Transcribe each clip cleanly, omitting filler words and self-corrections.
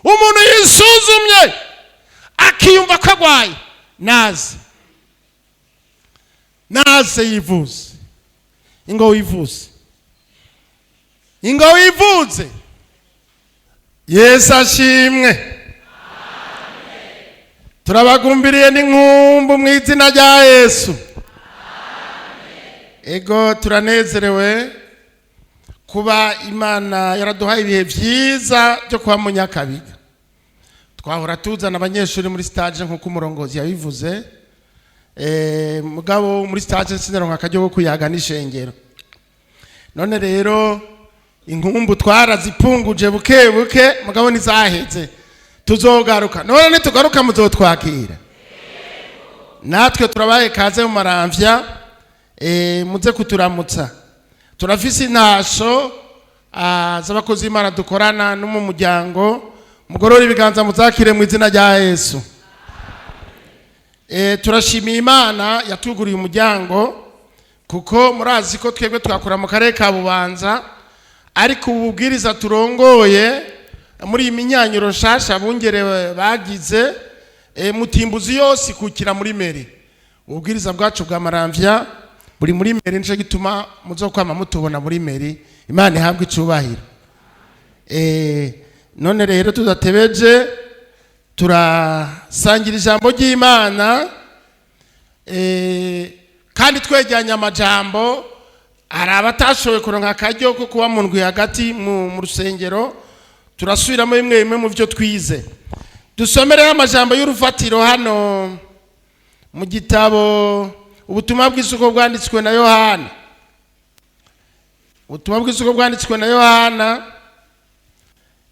Umuntu yisuzumye akiyumva ko agwaye, naze, naze yivuze. Ingo wivuze, ingo wivuze. Yesu ashimwe. Turabagumbiriye n'inkumbu mu izina rya Yesu. Ego, turanezerewe kuba Imana yaraduhaye ibihe byiza byo kuba mu Nyakabiga. Twahora tuzana abanyeshuri muri stage nk'uko umurongozi yabivuze. Mugabo muri stage sinaronka akaryo ko kuyaga n'ishengero. None rero inkumbu twarazipunguje buke buke, mugabo ntizaheze, tuzogaruka. None nitugaruka muzotwakira? Natwe turabaye kaze mu Maramvya. Muze kuturamutsa. Turafise intasho z'abakozi b'Imana dukorana no mu muryango. Mugorore ibiganza muzakire mu izina rya Yesu. Turashimiye Imana yatuguriye umuryango, kuko murazi ko twebwe twakora mu karere ka Bubanza, ariko ubu bubwiriza turongoye muri iyi minyanyuro nshasha bungerewe bagize, Mutimbuzi yose ikukira muri mairie. Ububwiriza bwacu bwa Maramvya buri muri mairie, nico gituma muzokwama mutubona muri mairie. Imana ihabwe icubahiro. None rero tudatebeje, turasangira ijambo ry'Imana, kandi twegeranya amajambo. Hari abatashoboye kuronka akaryo ko kuba mu ndwi hagati mu rusengero. Turasubiramo bimwe bimwe mu byo twize. Dusomereho amajambo y'urufatiro hano mu gitabo Ubutumwa bw'Isuko bwanditswe na Yohana. Ubutumwa bw'Isuko bwanditswe na Yohana,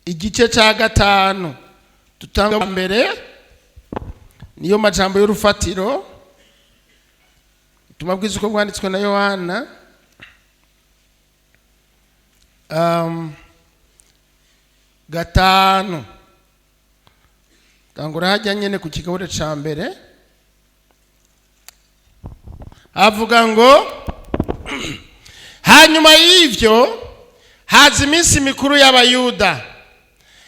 igice cya 5, dutanga mbere, niyo majambo y'urufatiro. Ubutumwa bw'Isuko bwanditswe na Yohana 5, tangura hajya nyene ku kigabure ca mbere. Avuga ngo: "Hanyuma y'ivyo haza iminsi mikuru y'Abayuda,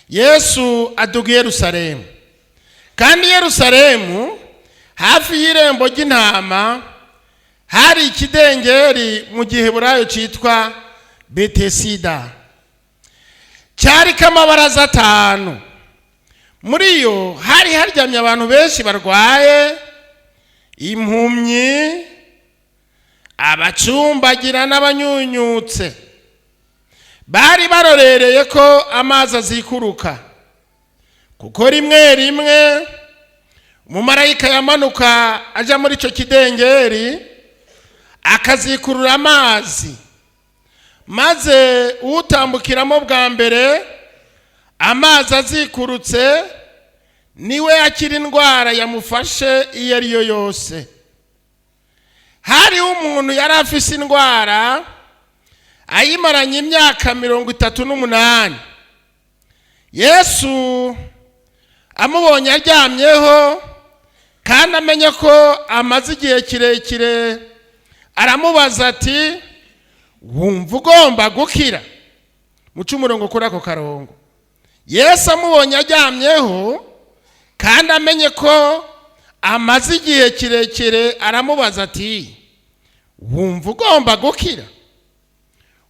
Yesu aduga i Yerusalemu. Kandi i Yerusalemu, hafi y'irembo ry'intama, hari ikidengeri mu Giheburayo cyitwa Betesida, cyariko amabaraza atanu. Muri yo hari haryamye abantu benshi barwaye, impumyi, abacumbagira n'abanyunyutse. Bari barorereye ko amazi azikuruka, kuko rimwe rimwe umumarayika yamanuka aja muri icyo kidengeri akazikurura amazi, maze utambukiramo bwa mbere amazi azikurutse, niwe akira indwara yamufashe iyo ari yo yose. Hariho umuntu yari afise indwara ayimaranye imyaka 38. Yesu amubonye aryamyeho kandi amenye ko amaze igihe kirekire, aramubaza ati: 'Wumva ugomba gukira?'" Muce umurongo kuri ako karongo. Yesu amubonye aryamyeho kandi amenye ko amaze igihe kirekire, aramubaza ati: "Wumva ugomba gukira?"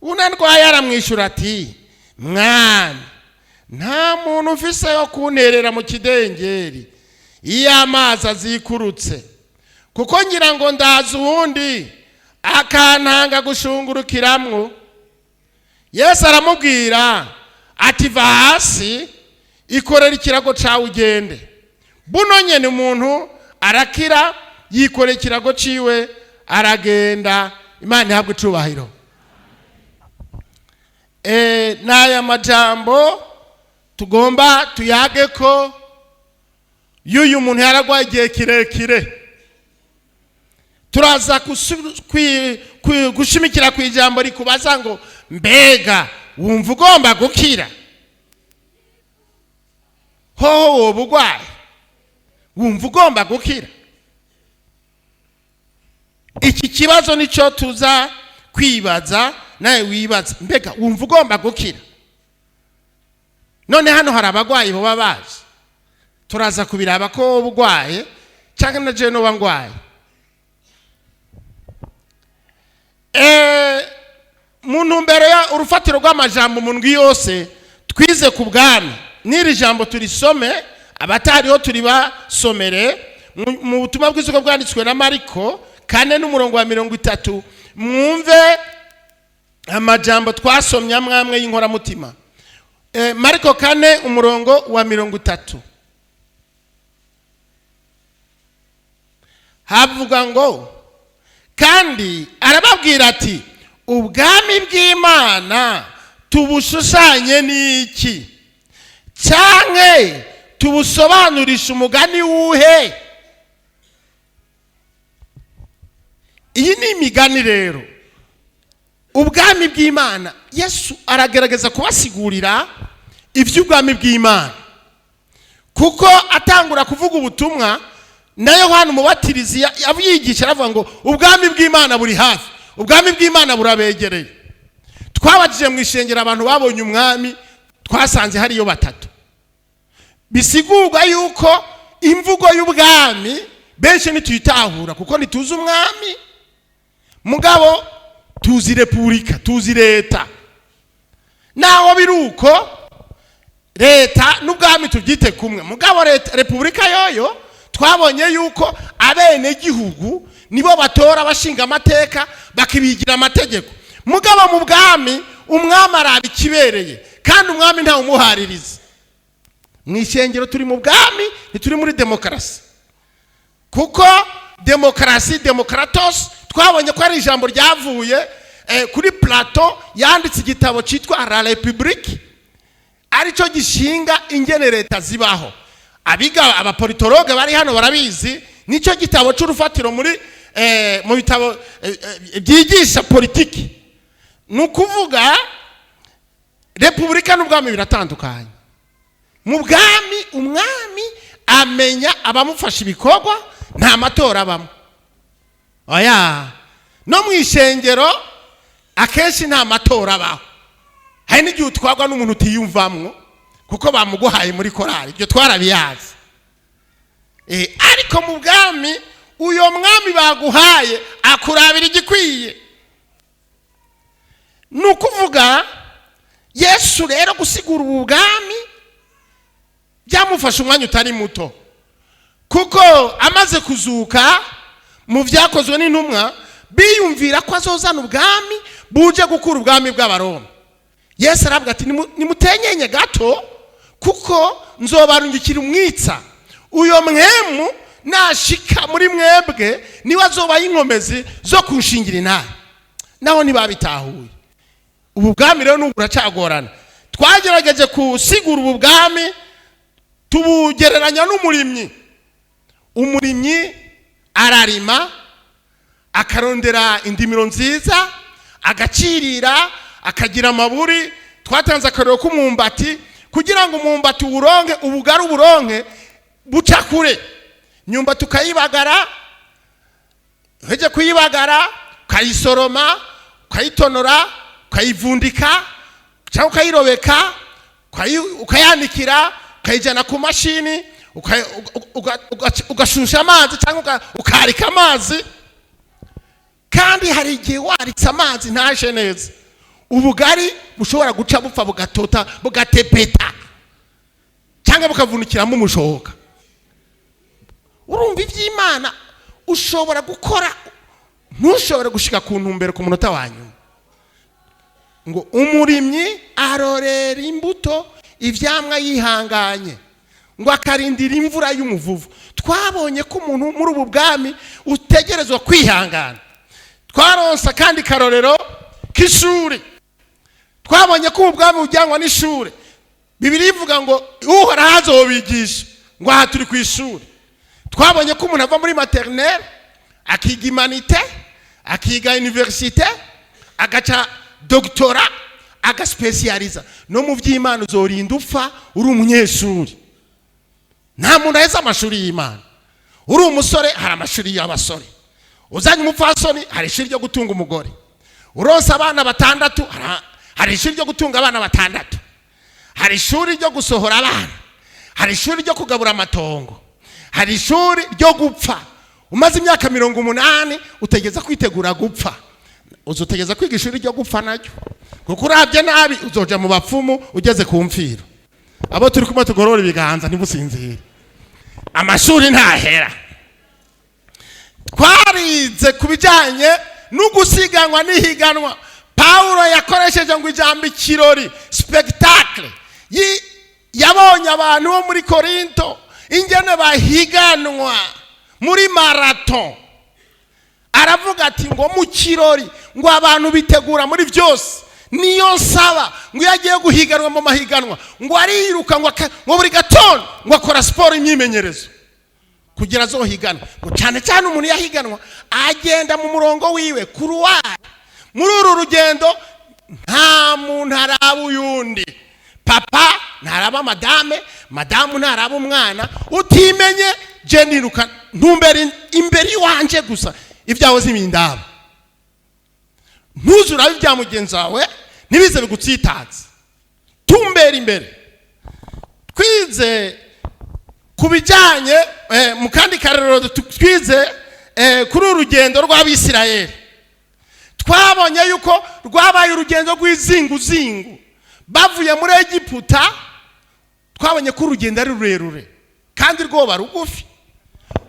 Unarwaye aramwishyura ati: "Mwami, nta muntu ufise yo kunterera mu kidengeri iyo amazi azikurutse, kuko ngira ngo ndaza uwundi akantanga gushungurukiramwo." Yesu aramubwira ati: "Va hasi, ikorera ikirago cawe ugende." Buno nyene umuntu arakira, yikorera ikirago ciwe aragenda. Imana ihabwa icubahiro. N'aya majambo tugomba tuyage ko y'uyu muntu yaragwaye igihe kirekire. Turaza gushimikira ku ijambo rikubaza ngo: "Mbega wumva ugomba gukira?" Hoho woba urwaye, wumva ugomba gukira? Iki kibazo nicyo tuza kwibaza, nawe wibaza: mbega wumva ugomba gukira? None hano hari abagwayi boba baje, turaza kubiraba ko wowe urwaye cyangwa na jewe noba ngwaye. Mu ntumbero ya urufatiro rw'amajambo mu ndwi yose twize ku bwami, n'iri jambo turisome, abatariho turibasomere mu butumwa bw'isoko bwanditswe na Mariko 4 n'umurongo wa 30, mwumve amajambo twasomye amwamwe y'inkoramutima. Mariko 4 umurongo wa 30 havuga ngo: kandi arababwira ati ubwami bw'Imana tubushushanye n'iki, canke tubusobanurisha umugani wuhe? Iyi ni imigani rero. Ubwami bw'Imana, Yesu aragerageza kubasigurira iby'ubwami bw'Imana, kuko atangura kuvuga ubutumwa na Yohana Umubatirizi abiyigisha aravuga ngo ubwami bw'Imana buri hafi, ubwami bw'Imana burabegereye. Twabajije mu ishengero abantu babonye umwami, twasanze hariyo batatu. Bisigurwa yuko imvugo y'ubwami benshi ntituyitahura kuko ntituzi umwami, mugabo tuzi repubulika, tuzi leta. Naho biri uko leta n'ubwami tubyite kumwe, mugabo leta repubulika yoyo twabonye yuko abenegihugu nibo batora abashinga amateka bakibigira amategeko. Mugabo mu bwami umwami araba ikibereye, kandi umwami ntawe umuhaririza. Mu ishengero turi mu bwami, ntituri muri demokarasi, kuko demokarasi, demokratos, twabonye ko ari ijambo ryavuye kuri Plato yanditse igitabo cyitwa La République, aricyo gishinga ingene leta zibaho. Abiga abapolitologue bari hano barabizi, nicyo gitabo cy'urufatiro muri mu bitabo byigisha politiki. Ni ukuvuga repubulika n'ubwami biratandukanye. Mu bwami umwami amenya abamufasha ibikorwa, nta matora abamo. Oya, no mu ishengero akenshi nta matora abaho. Hari n'igihe utwarwa n'umuntu utiyumvamwo kuko bamuguhaye muri korali, ibyo twarabiyazi. Ariko mu bwami uyo mwami baguhaye akurabira igikwiye. Ni ukuvuga Yesu rero gusigura ubu bwami byamufashe umwanya utari muto, kuko amaze kuzuka mu byakozwe n'intumwa biyumvira ko azozana ubwami buje gukura ubwami bw'Abaroma. Yesu aravuga ati nimutenyenye gato, kuko nzobarungikira umwitsa. Uyo mwemu nashika muri mwebwe niwe azobaha inkomezi zo kunshingira intahe. Naho ntibabitahuye. Ubu bwami rero n'ubu buracagorana. Twagerageje gusigura ubu bwami tubugereranya n'umurimyi. Umurimyi ararima, akarondera indimiro nziza, agacirira, akagira amaburi. Twatanze akarero k'umwumbati, kugira ngo umwumbati uwuronke, ubugari uburonke buca kure. Imyumbati ukayibagara, uheje kuyibagara ukayisoroma, ukayitonora, ukayivundika cyangwa ukayirobeka, ukayanikira, ukayijyana ku mashini, ugashusha amazi cyangwa ukarika amazi. Kandi hari igihe waritse amazi ntashe neza, ubugari bushobora guca bupfa, bugatota, bugatepeta cyangwa bukavunikiramo umushoka. Urumva iby'Imana ushobora gukora ntushobore gushika ku ntumbero ku munota wa nyuma. Ngo umurimyi arorera imbuto ivyamwa yihanganye, ngo akarindira imvura y'umuvuvu. Twabonye ko umuntu muri ubu bwami utegerezwa kwihangana. Twaronsa kandi karorero k'ishuri. Twabonye ko ubu bwami bujyanwa n'ishuri. Bibiliya ivuga ngo Uhoraho azobigisha, ngo aha turi ku ishuri. Twabonye ko umuntu ava muri maternelle akiga humanité, akiga université, agaca doctorat, agaspecializa. No mu by'Imana uzorinda upfa uri umunyeshuri. Nta muntu aheza amashuri y'Imana. Uri umusore hari amashuri y'abasore, uzanye umupfasoni hari ishuri ryo gutunga umugore, uronse abana batandatu hari ishuri ryo gutunga abana batandatu. Hari ishuri ryo gusohora abana, hari ishuri ryo kugabura amatongo, hari ishuri ryo gupfa. Umaze imyaka 80 utegeza kwitegura gupfa, uzotegeza kwiga ishuri ryo gupfa naryo, kuko urabye nabi uzoja mu bapfumu ugeze ku mfiro. Abo turi kumwe tugorora ibiganza, ntimusinzire, amashuri ntahera. Twarize ku bijyanye no gusiganwa n'ihiganwa. Pawulo yakoresheje ngo ijambo ikirori, spectacle. Yabonye abantu bo muri Korinto ingene bahiganwa muri marathon, aravuga ati ngo mu kirori ngo abantu bitegura muri byose. Niyo nsaba ngo iyo agiye guhiganwa mu mahiganwa ngo ariruka, ngo buri gatondo ngo akora siporo, imyimenyerezo kugira azohiganwa. Ngo cyane cyane umuntu yahiganwa agenda mu murongo wiwe couloir. Muri uru rugendo nta muntu araba uyundi, papa ntaraba madame, madamu ntaraba umwana. Utimenye je niruka ntumbere imbere iwanje gusa, ibyawe z'imindaba ntuzurabe ibya mugenzi wawe, ntibize bigutsitaze, tumbera imbere. Twize ku bijyanye mu kandi karero, twize kuri uru rugendo rw'Abisirayeli. Twabonye yuko rwabaye urugendo rw'izinguzingu bavuye muri Egiputa. Twabonye ko urugendo ari rurerure kandi rwoba rugufi.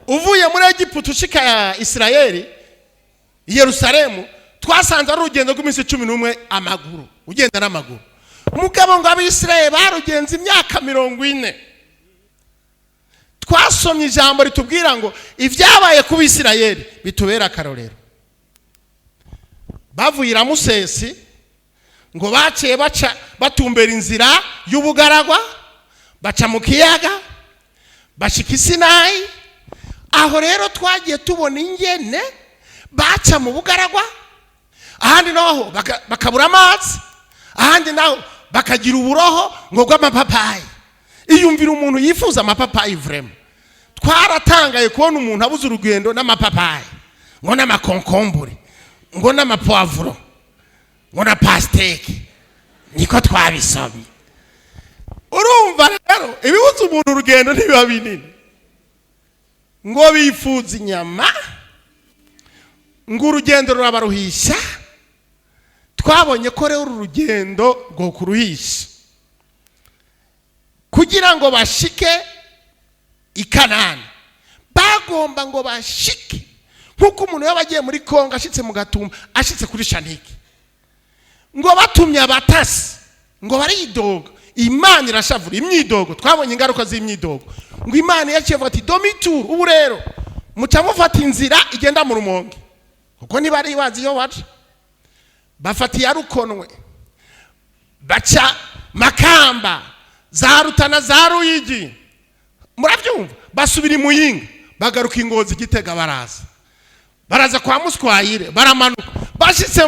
Uvuye muri Egiputa ushika ya Isirayeli i Yerusalemu, twasanze ari urugendo rw'iminsi 11 amaguru, ugenda n'amaguru. Mugabo ngo Abisirayeli barugenze imyaka 40. Twasomye ijambo ritubwira ngo ibyabaye ku Bisirayeli bitubera akarorero. Bavuye i Ramusesi ngo baciye baca batumbera inzira y'ubugaragwa, baca mu kiyaga, bashika i Sinayi. Aho rero twagiye tubona ingene baca mu bugaragwa, ahandi naho bakabura amazi, ahandi naho bakagira uburoho ngo bw'amapapayi. Iyumvira umuntu yifuza amapapayi, vraiment twaratangaye kubona umuntu abuze urugendo n'amapapayi, ngo n'amakonkombure, ngo n'amapwavuro, ngo na pastèque, niko twabisomye. Urumva rero ibibuza umuntu urugendo ntibiba binini. Ngo bifuza inyama, ngo urugendo rurabaruhisha. Twabonye ko rero uru rugendo rwo kuruhisha kugira ngo bashike i Kanani, bagomba ngo bashike nk'uko umuntu yaba agiye muri Kongo ashitse mu Gatumba, ashitse kuri Shanike. Ngo batumye abatasi ngo baridoga, Imana irashavura imyidogo. Twabonye ingaruka z'imyidogo. Ngo Imana yaciye avuga ati demi-tour, ubu rero muca mufata inzira igenda mu Rumonge, kuko niba ari bazi iyo baca. Bafata iya Rukonwe, baca Makamba, za Rutana, za Ruyigi, murabyumva, basubira i Muyinga, bagaruka i Ngozi, Gitega, baraza kwa Muswayire, baramanuka, bashyitse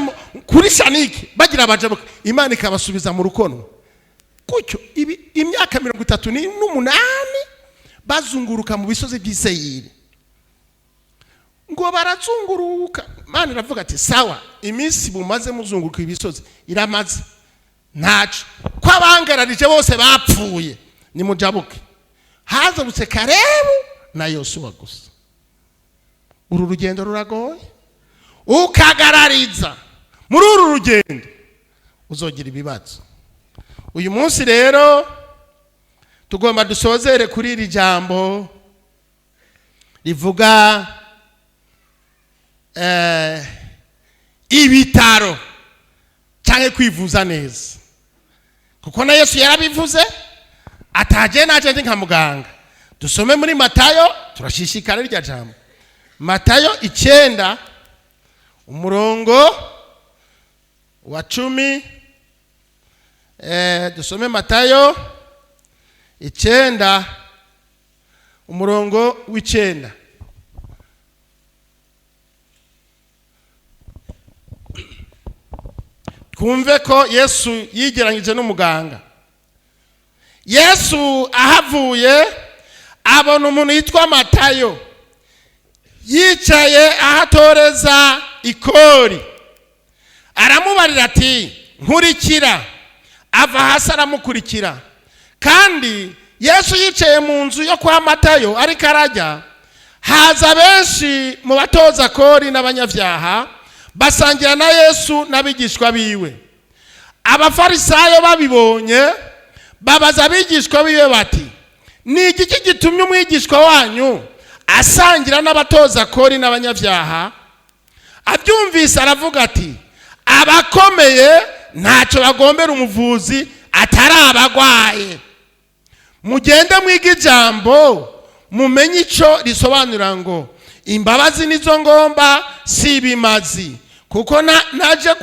kuri Shanike bagira abajabuka, Imana ikabasubiza mu Rukonwe. Gutyo ibi imyaka 38 bazunguruka mu bisozi by'Iseyiri. Ngo barazunguruka, Imana iravuga ati sawa, iminsi mumaze muzunguruka ibisozi iramaze, ntaco ko abangararije bose bapfuye, nimujabuke. Hazabutse Karebu na Yosuwa gusa. Uru rugendo ruragoye, ukagarariza muri uru rugendo uzogira ibibazo. Uyu munsi rero tugomba dusozere kuri iri jambo rivuga ibitaro cyangwa kwivuza neza, kuko na Yesu yarabivuze ataje naje ndi nka muganga. Dusome muri Matayo, turashishikara irya jambo, Matayo 9 umurongo wa 10. Dusome Matayo 9 umurongo w'9. Twumve ko Yesu yigeranyije n'umuganga. Yesu ahavuye abona umuntu yitwa Matayo yicaye aho atoreza ikori, aramubarira ati nkurikira. Ava hasi aramukurikira. Kandi Yesu yicaye mu nzu yo kwa Matayo ariko arajya, haza benshi mu batoza kori n'abanyabyaha, basangira na Yesu n'abigishwa biwe. Abafarisayo babibonye babaza abigishwa biwe bati: "Ni igiki gitumye umwigishwa wanyu asangira n'abatoza kori n'abanyabyaha?" Abyumvise aravuga ati: "Abakomeye ntacyo bagombera umuvuzi atari abagwaye. Mugende mwige ijambo, mumenye icyo risobanura ngo: 'Imbabazi nizo ngomba, si ibimazi,' kuko naje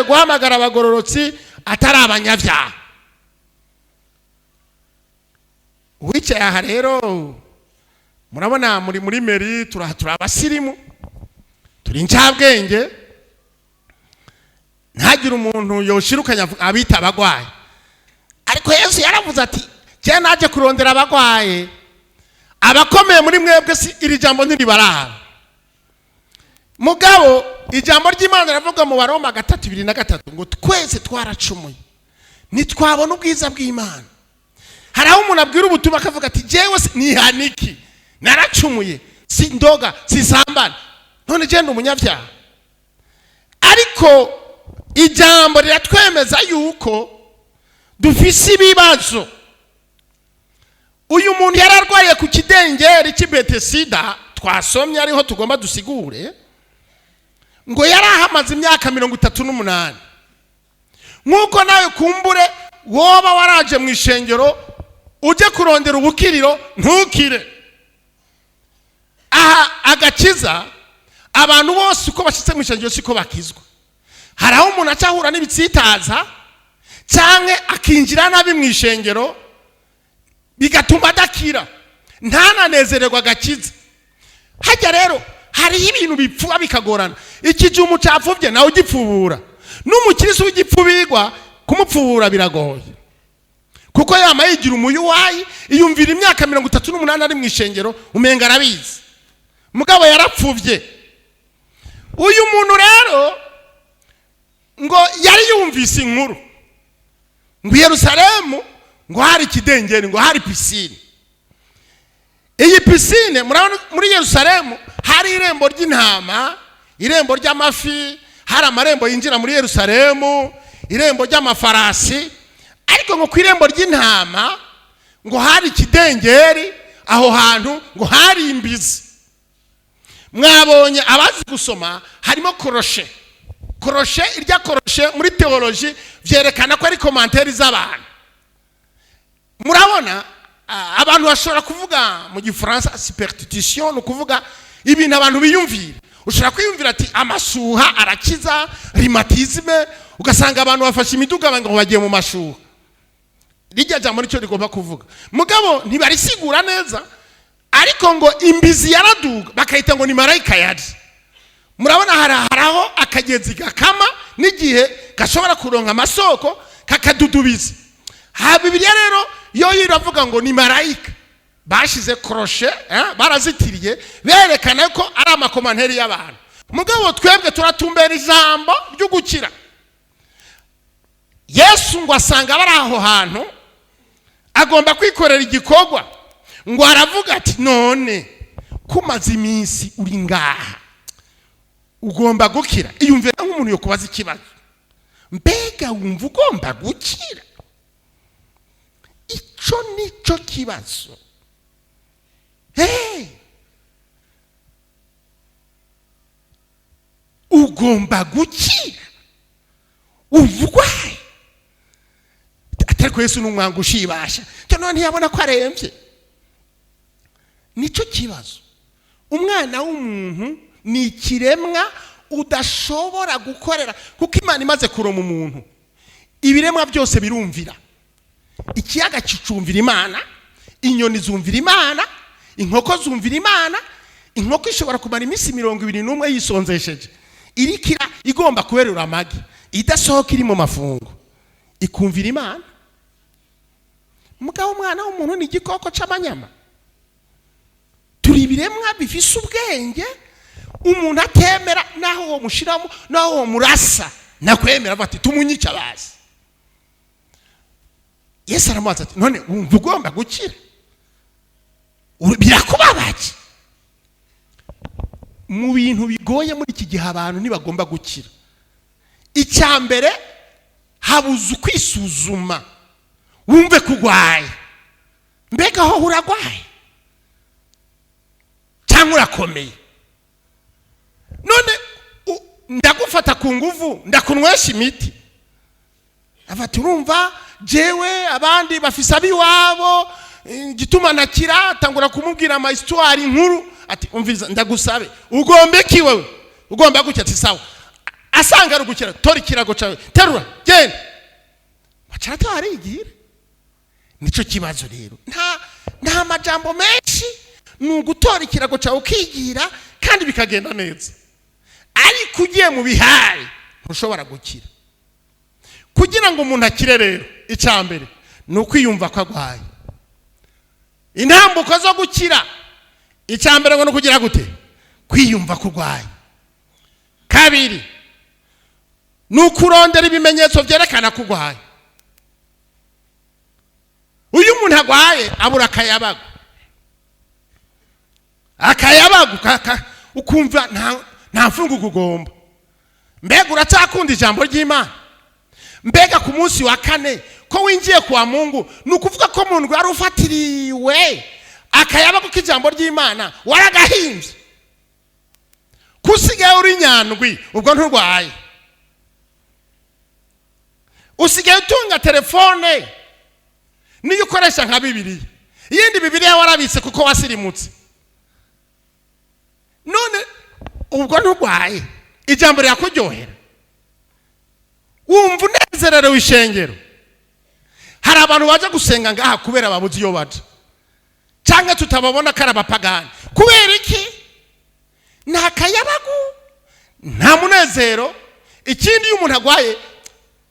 guhamagara abagororotsi atari abanyabyaha." Uwicaye aha rero, murabona muri mairie, turi abasirimu, turi incabwenge. Ntagire umuntu yoshirukanya abita abagwayi, ariko Yesu yaravuze ati: "Jya naje kurondera abagwaye." Abakomeye muri mwebwe, si iri jambo ntiribaraba. Mugabo ijambo ry'Imana riravuga mu Baroma 3:23 ngo twese twaracumuye, ntitwabona ubwiza bw'Imana. Hari aho umuntu abwira ubutumwa akavuga ati: "Jewe nihaniki, naracumuye, si ndoga, si sambana, none genda umunyabyaha." Ariko ijambo riratwemeza yuko dufise ibibazo. Uyu muntu yari arwariye ku kidengeri cy'i Betesida twasomye, ariho tugomba dusigure, ngo yari ahamaze imyaka 38. Nk'uko nawe kumbure woba waraje mu ishengero ujye kurondera ubukiriro, ntukire. Aha agakiza, abantu bose uko bashyitse mu ishengero siko bakizwa. Hari aho umuntu aca ahura n'ibitsitaza cyangwa akinjira nabi mu ishengero, bigatuma adakira, ntananezererwa agakiza. Hajya rero hariho ibintu bipfuba bikagorana. Ikijumu cyapfubye nawe ugipfubura, n'umukirisi w'igipfubigwa kumupfubura biragoye, kuko yama yigira umuyuwayi, iyumvira imyaka 38 ari mu ishengero, umenga arabizi, mugabo yarapfubye. Uyu muntu rero ngo yari yumvise inkuru ngo i Yerusalemu ngo hari ikidengeri, ngo hari piscine. Iyi piscine, murabona muri Yerusalemu hari irembo ry'intama, irembo ry'amafi, hari amarembo yinjira muri Yerusalemu, irembo ry'amafarasi. Ariko ngo ku irembo ry'intama ngo hari ikidengeri, aho hantu ngo hari imbizi. Mwabonye, abazi gusoma, harimo crochet. Crochet, irya crochet muri théologie byerekana ko ari commentaires z'abantu. Murabona, abantu bashobora kuvuga mu Gifaransa superstition, ni ukuvuga ibintu abantu biyumvira. Ushobora kwiyumvira ati amashuha arakiza rhumatisme, ugasanga abantu bafashe imiduga ngo bagiye mu mashuha. Rijya jambo nicyo rigomba kuvuga, mugabo ntibarisigura neza. Ariko ngo imbizi yaraduga, bakayita ngo ni marayika yaje. Murabona hari aho akagezi gakama n'igihe gashobora kuronka amasoko kakadudubiza. Ha, Bibiliya rero yo iravuga ngo ni marayika. Bashize crochet, barazitiriye, berekana ko ari ama commentaires y'abantu. Mugabo twebwe turatumbera ijambo ryo gukira. Yesu ngo asanga bari aho hantu, agomba kwikorera igikorwa. Ngo aravuga ati: "None kumaze iminsi uri ngaha, ugomba gukira?" Iyumvira nk'umuntu yo kubaza ikibazo: "Mbega wumva ugomba gukira?" Icyo nicyo kibazo. Hey! Ugomba gukira, wumva urwaye? Atari ko Yesu n'umwanga ushibasha, none ntiyabona ko arembye. Nicyo kibazo. Umwana w'umuntu ni ikiremwa udashobora gukorera, kuko Imana imaze kuroma umuntu, ibiremwa byose birumvira. Ikiyaga kicumvira Imana, inyoni zumvira Imana, inkoko zumvira Imana. Inkoko ishobora kumara iminsi 21 yisonzesheje, irikira igomba kuberura amagi, idasohoka, iri mu mafungo, ikumvira Imana. Mugabo umwana w'umuntu ni igikoko c'amanyama. Turi ibiremwa bifise ubwenge. Umuntu atemera, naho uwo mushiramo, naho uwo murasa, nakwemera, avuga ati: "Tumunyica bazi." Yesu aramubaza ati: "None wumva ugomba gukira? Birakubabaje?" Mu bintu bigoye muri iki gihe, abantu ntibagomba gukira. Icya mbere, habuze ukwisuzuma, wumve ko urwaye. Mbega aho uragwaye cyangwa urakomeye? None ndagufata ku nguvu, ndakunywesha imiti? Afata, urumva jewe abandi bafise abiwabo, igituma nakira. Tangura kumubwira ama histoire, inkuru, ati: "Umviza, ndagusabe, ugomba iki wewe? Ugomba gutya?" Ati: "Sawa." Asanga ari ugukira: "Tora ikirago cawe, terura, genda." Bacara arigira. Nico kibazo rero, nta majambo menshi, ni ugutora ikirago cyawe ukigira kandi bikagenda neza. Ariko ugiye mu bihari, ntushobora gukira. Kugira ngo umuntu akire rero, icya mbere ni ukwiyumva ko arwaye. Intambuko zo gukira, icya mbere ngo ni ukugira gute? Kwiyumva ko urwaye. Kabiri, ni ukurondera ibimenyetso byerekana ko urwaye. Uyu umuntu arwaye abura akayabagu, akayabagu ukumva nta mfunguko ugomba. Mbega uracyakunda ijambo ry'Imana? Mbega ku munsi wa kane ko winjiye kwa Mungu, ni ukuvuga ko mu ndwi wari ufatiriwe akayabagu k'ijambo ry'Imana waragahimbye? Ko usigaye uri nyandwi, ubwo nturwaye? Usigaye utunga telefone niyo ukoresha nka Bibiliya, iyindi Bibiliya warabitse kuko wasirimutse. None ubwo nturwaye? Ijambo rirakuryohera, wumva unezererewe ishengero? Hari abantu baje gusenga ngaha kubera babuze iyo baja, cyangwa tutababona ko ari abapagani. Kubera iki? Nta kayabagu, nta munezero. Ikindi, iyo umuntu arwaye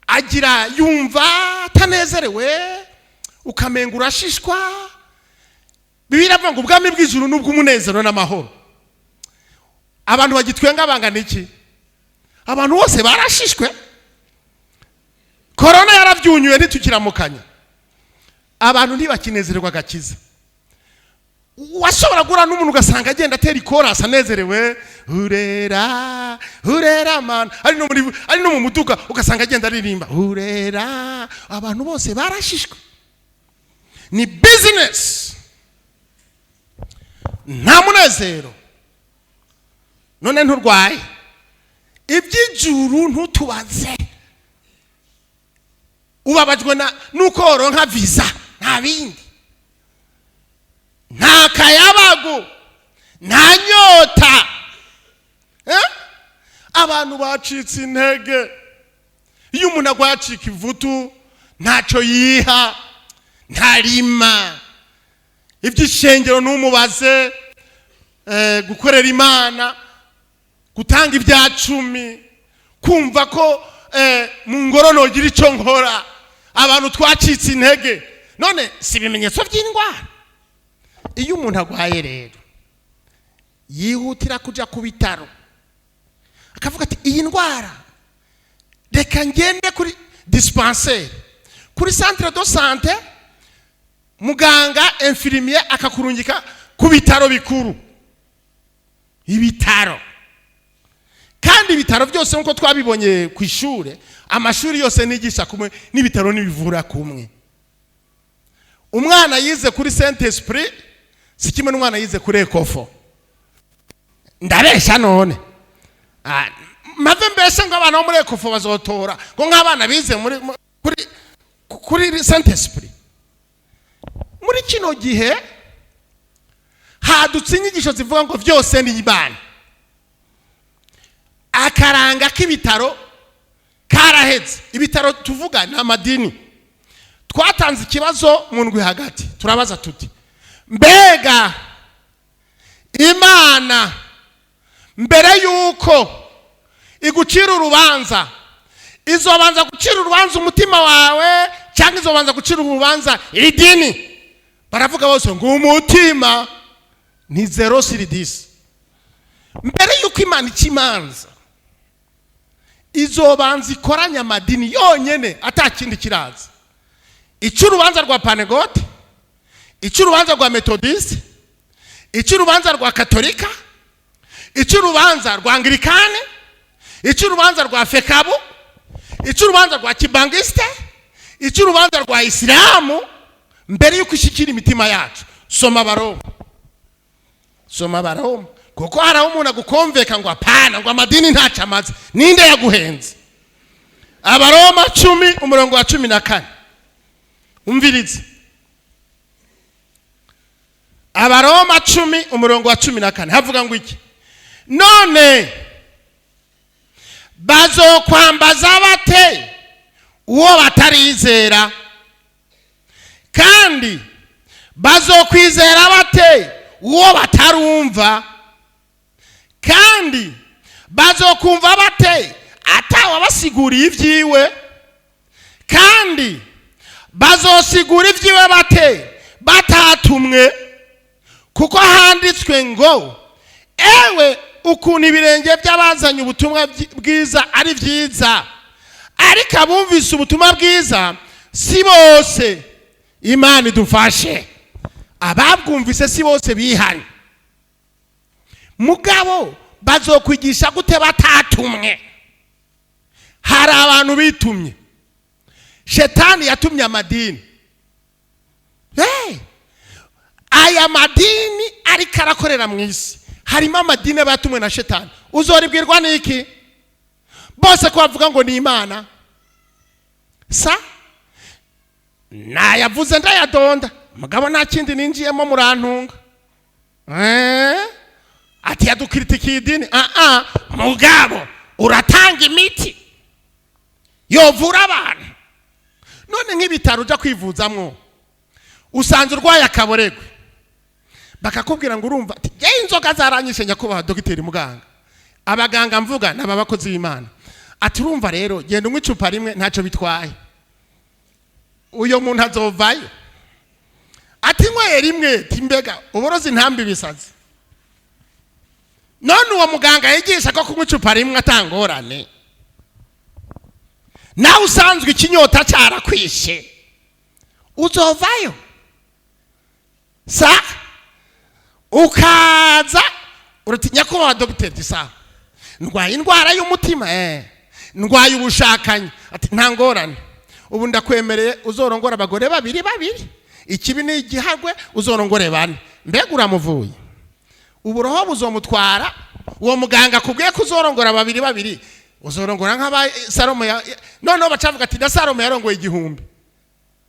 agira yumva atanezerewe, ukamenga urashishwa. Bibiliya iravuga ngo ubwami bw'ijuru ni ubw'umunezero n'amahoro. Abantu bagitwenga bangana iki? Abantu bose barashishwe. Korona yarabyunyuye, ntitukiramukanya. Abantu ntibakinezererwa agakiza. Washobora guhura n'umuntu ugasanga agenda atera ikorasi anezerewe: "Urera, urera Mana." Ari no mu muduga, ugasanga agenda aririmba "Urera". Abantu bose barashishwe, ni business, nta munezero. None nturwaye? Iby'ijuru ntutubaze. Ubabajwe na nuko woronka visa, nta bindi. Nta kayabagu, nta nyota. Eh? Abantu bacitse intege. Iyo umuntu agwaye acika ivutu, ntacyo yiha, ntarima, iby'ishengero ntumubaze, gukorera Imana, gutanga ibya cumi, kumva ko mu ngoro nogira icyo nkora. Abantu twacitse intege. None si ibimenyetso by'indwara? Iyo umuntu arwaye rero, yihutira kujya ku bitaro, akavuga ati: "Iyi ndwara, reka ngende kuri dispensaire, kuri centre de santé." Muganga, infirmier akakurungika ku bitaro bikuru. Ibitaro kandi, ibitaro byose, nk'uko twabibonye ku ishure, amashuri yose nigisha kumwe n'ibitaro n'ibivura kumwe. Umwana yize kuri Saint Esprit si kimwe n'umwana yize kuri Ecofo. Ndabesha? None mave mbese ngo abana bo muri Ecofo bazotora ngo nk'abana bize muri kuri Saint Esprit? Muri kino gihe hadutse inyigisho zivuga ngo byose ni Imana. Akaranga k'ibitaro karaheze. Ibitaro tuvuga ni amadini. Twatanze ikibazo mu ndwi hagati, turabaza tuti: "Mbega Imana mbere y'uko igucira urubanza, izobanza gucira urubanza umutima wawe cyangwa izobanza gucira urubanza idini?" Baravuga bose ngo umutima. Ni 0 sur 10. Mbere y'uko Imana ica imanza, izobanza ikoranye amadini yonyene, ata kindi kiraza. Icy'urubanza rwa Pantekote, icy'urubanza rwa Metodiste, icy'urubanza rwa Katolika, icy'urubanza rwa Anglikane, icy'urubanza rwa FECABU, icy'urubanza rwa Kimbanguiste, icy'urubanza rwa Isilamu, mbere y'uko ishyikira imitima yacu. Soma Abaroma, soma Abaroma, kuko hari aho umuntu agukomveka ngo apana, ngo amadini ntacyo amaze. Ninde yaguhenze? Abaroma 10, umurongo wa 14. Umvirize, Abaroma 10, umurongo wa 14, havuga ngo iki? None bazokwambaza bate uwo batarizera? Kandi bazokwizera bate uwo batarumva? Kandi bazokumva bate atawabasiguriye ibyiwe? Kandi bazosigura ibyiwe bate batatumwe? Kuko handitswe ngo: "Ewe ukuntu ibirenge by'abazanye ubutumwa bwiza ari byiza!" Ariko abumvise ubutumwa bwiza si bose. Imana idufashe. Ababwumvise si bose bihanye. Mugabo bazokwigisha gute batatumwe? Hari abantu bitumye. Shetani yatumye amadini. Hey! Aya madini ariko arakorera mu isi, harimo amadini aba yatumwe na Shetani. Uzoribwirwa n'iki? Bose ko bavuga ngo ni Imana, sa nayavuze ndayadonda, mugabo nta kindi ninjiyemo, murantunga. Ati yadukiritikiye idini. Ah ah, mugabo uratanga imiti yovura abantu. None nk'ibitaro ujya kwivuzamwo, usanze urwaye akaboregwe, bakakubwira ngo urumva, ati jyewe inzoga zaranyishe, nyakubahwa dogiteri muganga. Abaganga mvuga ni aba bakozi b'Imana. Ati urumva rero, genda unywa icupa rimwe, ntacyo bitwaye. Uyo muntu azovayo ati nyweye rimwe, ati mbega uborozi ntambi ibisazi. None uwo muganga yigisha ko kunywa icupa rimwe atangorane, nawe usanzwe ikinyota cyarakwishe, uzovayo sa ukaza urati: "Nyakubahwa dogiteri, gisa ndwaye indwara y'umutima, ndwaye ubushakanyi." Ati nta ngorane, ubu ndakwemereye uzorongora abagore babiri babiri, ikibi ni igihagwe, uzorongore bane. Mbega uramuvuye? Uburoho buzomutwara. Uwo muganga akubwiye ko uzorongora babiri babiri, uzorongora nk'aba Salomo noneho bacavuga ati na Salomo yarongoye 1000.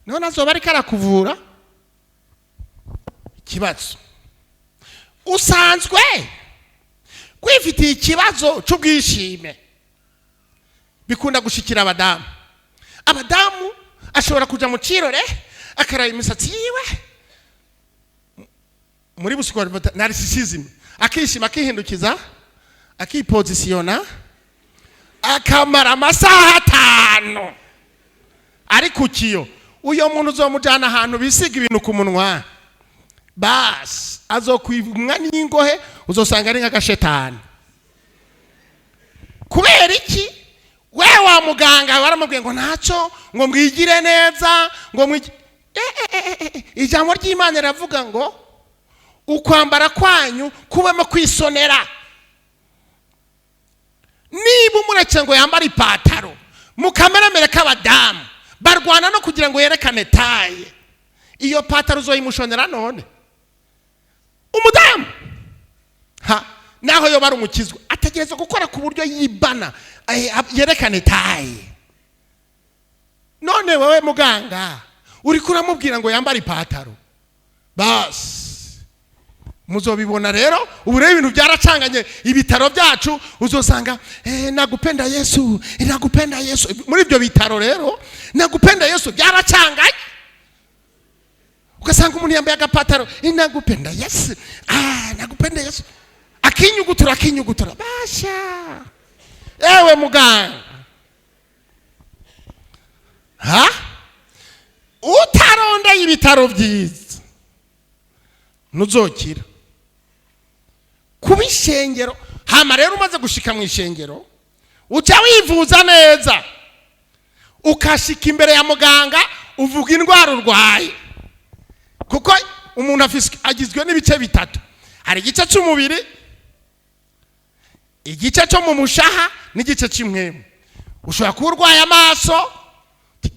None azoba ariko arakuvura ikibazo usanzwe kwifitiye, ikibazo cy'ubwishime. Bikunda gushikira abadamu. Abadamu ashobora kuja mu kirore, akaraba imisatsi yiwe muri busiko, narcissism, akishima, akihindukiza, akipozisiyona, akamara amasaha 5 ari ku kiyo. Uyo muntu uzomujyana ahantu bisiga ibintu ku munwa, basi azokwimwa n'ingohe, uzosanga ari nk'agashetani. Kubera iki? We wa muganga baramubwiye ngo ntacyo, ngo mwigire neza, ngo mwigi ijambo ry'Imana riravuga ngo ukwambara kwanyu kubemo kwisonera. Niba umuretse ngo yambare ipataro mu kameremere k'abadamu barwana no kugira ngo yerekane taille, iyo pataro uzoyimushonera? None umudamu ha naho yoba ari umukizwa, ategereza gukora ku buryo yibana, yerekane taille. None wowe muganga uri kuramubwira ngo yambare ipataro, basi muzobibona rero. Ubu rero ibintu byaracanganye. Ibitaro byacu uzosanga "Nagupenda Yesu, nagupenda Yesu." Muri ibyo bitaro rero "Nagupenda Yesu" byaracanganye, ugasanga umuntu yambaye agapataro, "Nagupenda Yesu, ah, nagupenda Yesu," akinyugutura, akinyugutura. Basha, ewe muganga, ha utarondeye ibitaro byiza ntuzokira. Kuba ishengero, hama rero umaze gushika mu ishengero, uca wivuza neza, ukashika imbere ya muganga. Uvuga indwara urwaye, kuko umuntu agizwe n'ibice bitatu: hari igice cy'umubiri, igice cyo mu mushaha n'igice cy'impwemu. Ushobora kuba urwaye amaso.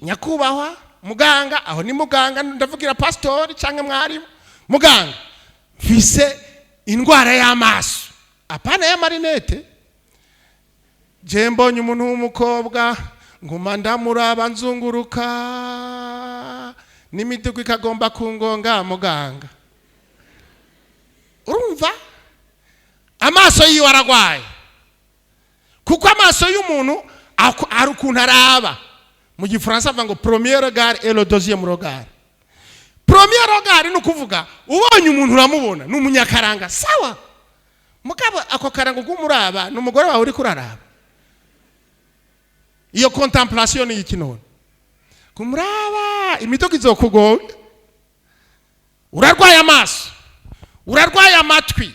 Nyakubahwa muganga, aho ni muganga, ndavugira pasitori cyangwa mwarimu. Muganga, mfise indwara y'amaso, apana y'ama lunettes. Je mbonye umuntu w'umukobwa, nguma ndamuraba, nzunguruka n'imidugu ikagomba kungonga. Muganga, urumva amaso yiwe aragwaye, kuko amaso y'umuntu hari ukuntu araba. Mu Gifaransa avuga ngo "premier regard et le deuxième regard". Premier regard ni ukuvuga ubonye umuntu uramubona ni umunyakaranga, sawa. Mugabo ako karango k'umuraba ni umugore wawe uri kuraraba. Iyo contemplation ni iki none? Kumuraba, imiduga izokugonga. Urarwaye amaso, urarwaye amatwi.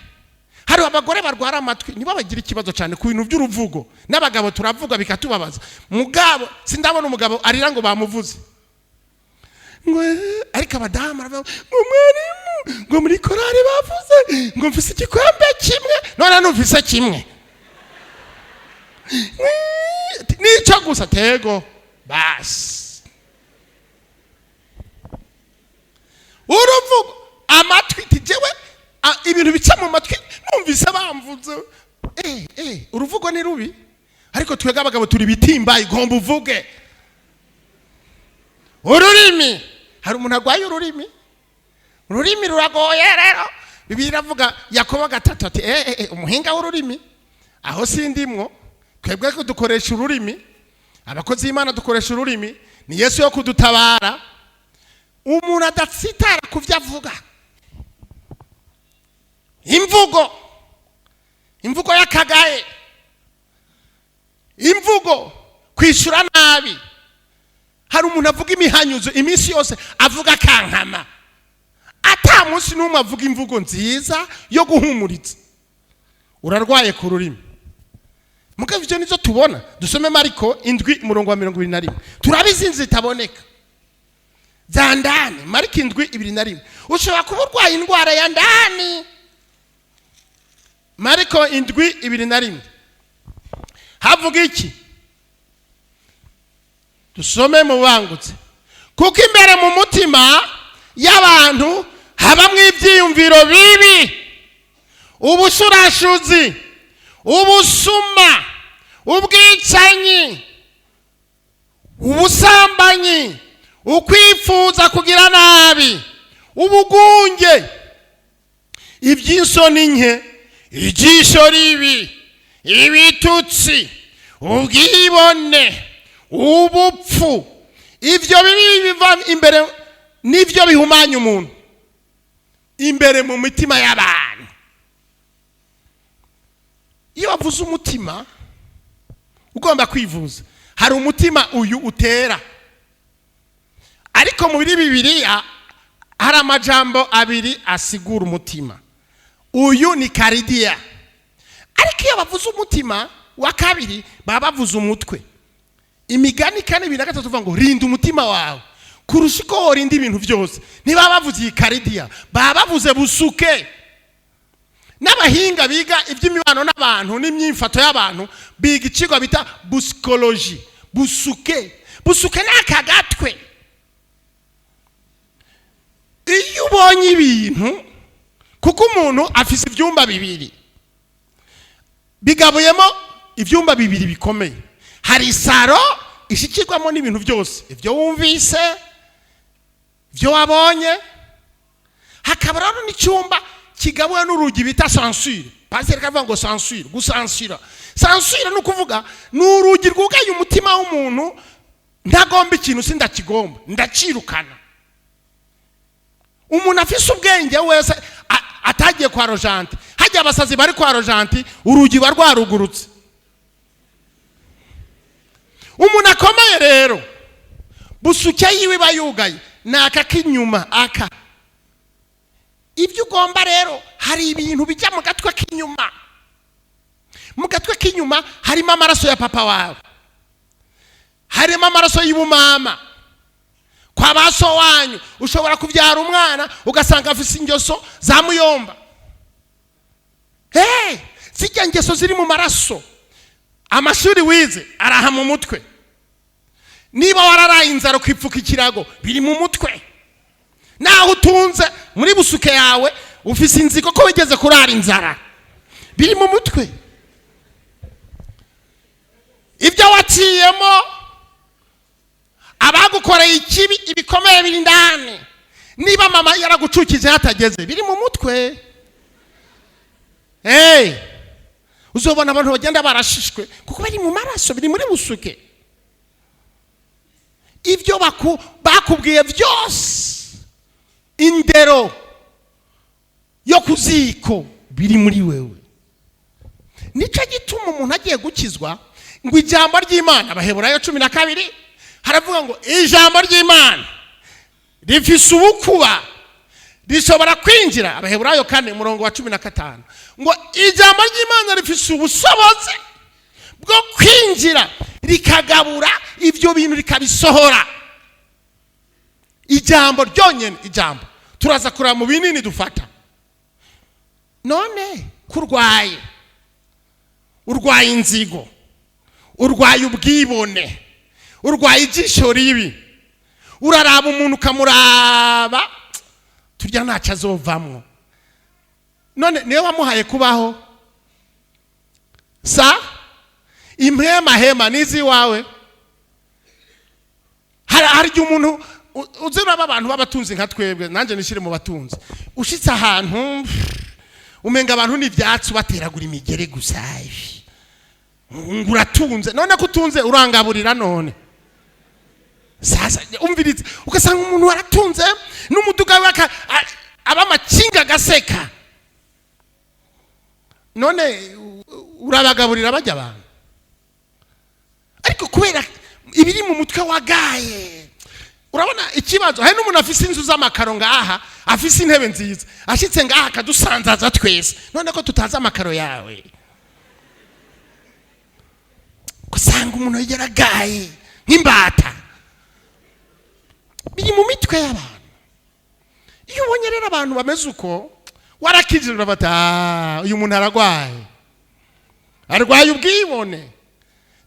Hari abagore barwara amatwi, nibo bagira ikibazo cyane ku bintu by'uruvugo. N'abagabo turavuga bikatubabaza, mugabo sindabona umugabo arira ngo bamuvuze ngo ariko abadamu baravuga ngo mwarimu, ngo muri korari bavuze ngo mfise igikombe kimwe, none numvise kimwe nicyo gusa. Tego basi uruvugo, amatwi, tijewe ibintu bica mu matwi, numvise bamvuze. Uruvugo ni rubi, ariko twebwe abagabo turi bitimba, igomba uvuge. Ururimi, hari umuntu arwaye ururimi. Ururimi ruragoye rero. Bibiliya iravuga, Yakobo 3, ati umuhinga w'ururimi. Aho sindimwo. Twebwe ko dukoresha ururimi, abakozi b'Imana dukoresha ururimi, ni Yesu yo kudutabara. Umuntu adatsitara ku byo avuga, imvugo, imvugo y'akagaye, imvugo kwishyura nabi. Hari umuntu avuga imihanyuzo iminsi yose, avuga akankama, ata munsi n'umwe avuga imvugo nziza yo guhumuriza. Urarwaye ku rurimi. Mugabo ibyo nizo tubona. Dusome Mariko 7, umurongo wa 21, turabizi inzu zitaboneka za ndani. Mariko 7:21. Ushobora kuba urwaye indwara ya ndani. Mariko 7:21 havuga iki? Dusome mu bangutse. Kuko imbere mu mutima y'abantu habamwo ibyiyumviro bibi, ubushurashuzi, ubusuma, ubwicanyi, ubusambanyi, ukwifuza kugira nabi, ubugunge, iby'insoni nke, ijisho ribi, ibitutsi, ubwibone, ubupfu. Ibyo bibi biva imbere, nibyo bihumanya umuntu imbere mu mitima y'abantu. Iyo wavuze umutima, ugomba kwivuza. Hari umutima uyu utera, ariko muri Bibiliya hari amajambo abiri asigura umutima. Uyu ni karidiya, ariko iyo bavuze umutima wa kabiri baba bavuze umutwe. Imigani 4:23 uvuga ngo rinda umutima wawe kurusha uko worinda ibintu byose. Niba bavuze iyi karidiya, baba bavuze busuke. N'abahinga biga iby'imibano n'abantu n'imyifato y'abantu biga ikigo bita psychologie. Busuke, busuke ni aka gatwe. Iyo ubonye ibintu, kuko umuntu afise ibyumba bibiri, bigabuyemo ibyumba bibiri bikomeye. Hari salon ishikirwamo n'ibintu byose, ibyo wumvise, ibyo wabonye. Hakaba rero n'icyumba kigabuwe n'urugi bita censure. Pasiteri kavuga ngo censure, gusansura. Censure ni ukuvuga ni urugi rwugaye umutima w'umuntu. Ntagomba ikintu, sindakigomba, ndacirukana. Umuntu afise ubwenge wese atagiye kwa rojanti, hajya abasazi bari kwa rojanti, urugi ruba rwarugurutse. Umuntu akomeye rero, busuke yiwe iba yugaye, ni aka k'inyuma aka. Ibyo ugomba rero, hari ibintu bijya mu gatwe k'inyuma. Mu gatwe k'inyuma harimo amaraso ya papa wawe, harimo amaraso y'ubumama. Kwa baso wanyu ushobora kubyara umwana ugasanga afise ingeso za muyomba. Hey, zijya ngeso ziri mu maraso. Amashuri wize araha mu mutwe. Niba wararaye inzara ukipfuka ikirago, biri mu mutwe. Naho utunze, muri busuke yawe ufise inzigo ko wigeze kurara inzara, biri mu mutwe. Ibyo waciyemo, abagukoreye ikibi, ibikomere biri indani. Niba mama yaragucukije hatageze, biri mu mutwe. Hey, uzobona abantu bagenda barashishwe kuko bari mu maraso, biri muri busuke. Ibyo bakubwiye byose, indero yo ku ziko, biri muri wewe. Nicyo gituma umuntu agiye gukizwa ngo ijambo ry'Imana, Abaheburayo 12 haravuga ngo ijambo ry'Imana rifise ubukuba, rishobora kwinjira. Abaheburayo 4 umurongo wa 15 ngo ijambo ry'Imana rifise ubushobozi bwo kwinjira rikagabura ibyo bintu, rikabisohora. Ijambo ryonyine, ijambo turaza kureba mu binini dufata. None kurwaye, urwaye inzigo, urwaye ubwibone, urwaye ijisho ribi, uraraba umuntu ukamuraba turya ntacyo azovamwo. None niwe wamuhaye kubaho? Sa impemahema n'iziwawe. Hari igihe umuntu uzi uraba abantu b'abatunzi nka twebwe, nanjye nishyire mu batunzi, ushyitse ahantu umenga abantu ni ibyatsi, ubateragura imigere gusa, ngo uratunze. None ko utunze, urangaburira? None sasa umvirize, ugasanga umuntu aratunze n'umuduga we aba amakinga agaseka. None urabagaburira bajya abantu? Ariko kubera ibiri mu mutwe wagaye. Urabona ikibazo, hari n'umuntu afise inzu z'amakaro ngaha, afise intebe nziza, ashitse ngaha akadusanzaza twese. None ko tutazi amakaro yawe? Usanga umuntu yaragaye nk'imbata. Biri mu mitwe y'abantu. Iyo ubonye rero abantu bameze uko, warakijije, urafata: "Ah, uyu muntu aragwaye, arwaye ubwibone."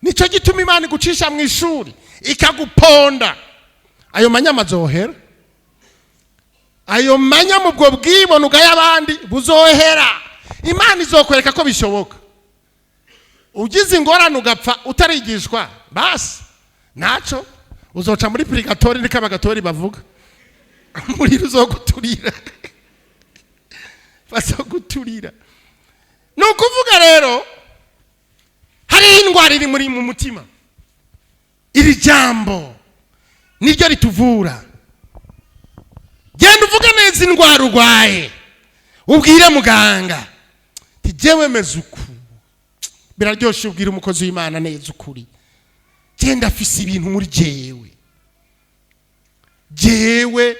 Nicyo gituma Imana igucisha mu ishuri ikaguponda. Ayo manyama azohera, ayo manyama, ubwo bwibone ugaya abandi buzohera. Imana izokwereka ko bishoboka. Ugize ingorane ugapfa utarigishwa, basi naco uzoca muri purigatori, niko abagatori bavuga. Umuriro uzoguturira, bazoguturira. Ni ukuvuga rero hariho indwara iri muri mu mutima. Iri jambo niryo rituvura. Genda uvuge neza indwara urwaye, ubwire muganga ati: "Jewe meze uku." Biraryoshye ubwira umukozi w'Imana neza ukuri: "Genda afise ibintu muri jewe, jewe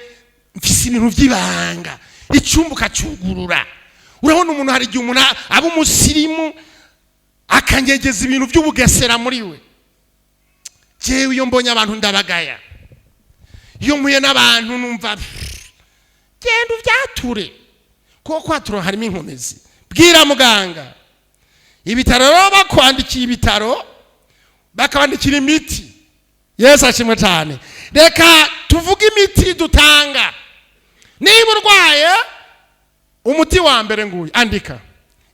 mfise ibintu by'ibanga." Icyumba ukacyugurura. Urabona umuntu, hari igihe umuntu aba umusirimu akanyegeza ibintu by'ubugesera muri we. "Jewe iyo mbonye abantu ndabagaya, iyo mpuye n'abantu numva." Genda ubyature, kuko kwatura harimo inkomezi. Bwira muganga. Ibitaro rero, bakwandikiye ibitaro, bakabandikira imiti. Yesu ashimwe cyane. Reka tuvuge imiti dutanga. Niba urwaye, umuti wa mbere nguyu: andika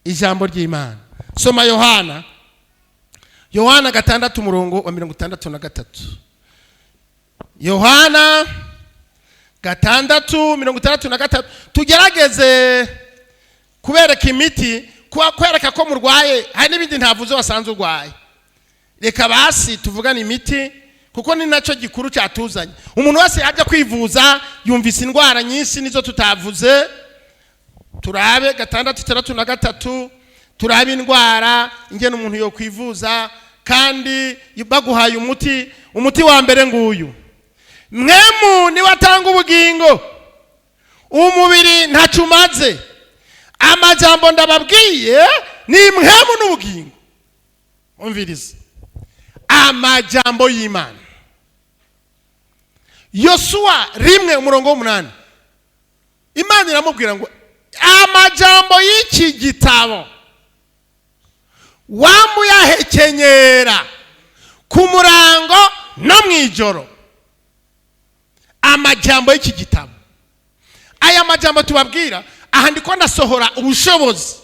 ijambo ry'Imana. Soma Yohana, Yohana 6 umurongo wa 63. Yohana 6 63. Tugerageze kubereka imiti, kuba kwereka ko murwaye. Hari n'ibindi ntavuze wasanze urwaye. Reka basi tuvugane imiti, kuko ni nacyo gikuru cyatuzanye. Umuntu wese yajya kwivuza yumvise indwara nyinshi nizo tutavuze. Turabe 6 63, turabe indwara ingene umuntu yo kwivuza kandi baguhaye umuti. Umuti wa mbere nguyu: Mpwemu niwe atanga ubugingo, umubiri ntacyo umaze. Amajambo ndababwiye ni mpwemu n'ubugingo. Umvirize amajambo y'Imana. Yosuwa 1 umurongo w'8, Imana iramubwira ngo amajambo y'iki gitabo wamuyahekenyera ku murango no mu ijoro. Amajambo y'iki gitabo, aya majambo tubabwira aha, ndiko ndasohora ubushobozi.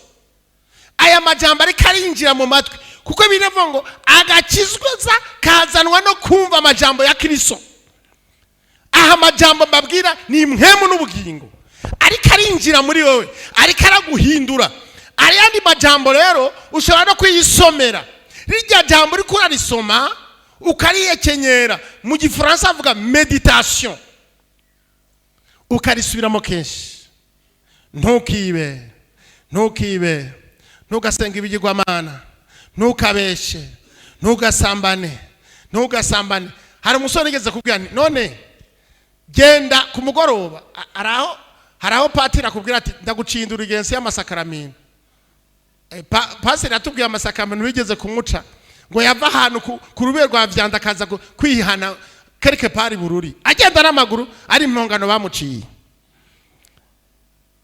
Aya majambo ariko arinjira mu matwi, kuko biravuga ngo agakizwa kazanwa no kumva amajambo ya Kristo. Aha amajambo mbabwira ni impwemu n'ubugingo, ariko arinjira muri wowe, ariko araguhindura. Ayandi majambo rero ushobora no kuyisomera. Rirya jambo uriko urarisoma ukariyekenyera, mu Gifaransa avuga méditation, ukarisubiramo kenshi. Ntukibe, ntukibe, ntugasenge ibigirwamana, ntukabeshe, ntugasambane, ntugasambane. Hari umusore nigeze kubwira nti: "None genda ku mugoroba." Araho hari aho patiri akubwira ati: "Ndagucindura igensi y'amasakaramento." Pasiteri yatubwiye amasakaramento wigeze kumuca, ngo yava ahantu ku rubere rwa Vyanda akaza kwihana quelque part Bururi, agenda n'amaguru, ari impongano bamuciye.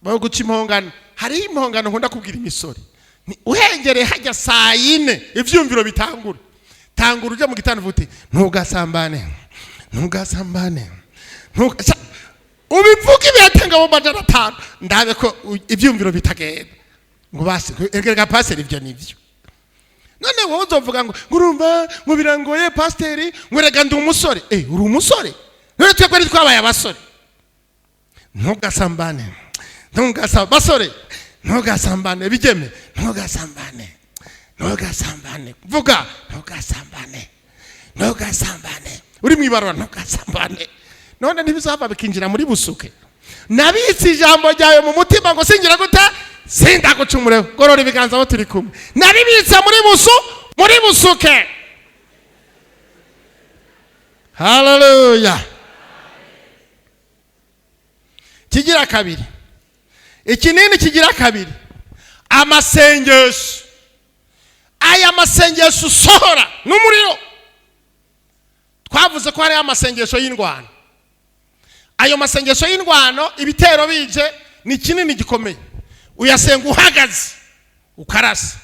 Bo guca impongano, hariho impongano nkunda kubwira imisore. Ni uhengereye hajya saa 4, ivyumviro bitangura, tangura uje mu gitanda uvuga uti: "Ntugasambane, ntugasambane, ubivuge ibihatenga mu 500, ndabe ko ivyumviro bitagenda." Ngo basi erega pasiteri, ivyo nivyo. None wowe uzovuga ngo urumva ngo birangoye pasiteri, ngo rega ndi umusore. Uri umusore? None twebwe ntitwabaye abasore? Ntugasambane, ntugasambane basore, ntugasambane bigeme, ntugasambane, ntugasambane, vuga ntugasambane, ntugasambane. Uri mu ibarura, ntugasambane. None ntibizava bikinjira muri busuke? Nabitse ijambo ryawe mu mutima ngo singira gute? Sindagucumureho. Gorora ibiganza aho turi kumwe. Naribitse muri busuke. Haleluya! Kigira kabiri, ikinini kigira kabiri, amasengesho. Aya masengesho usohora n'umuriro. Twavuze ko hariho amasengesho y'indwano. Ayo masengesho y'indwano, ibitero bije, ni kinini gikomeye, uyasenga uhagaze ukarasa.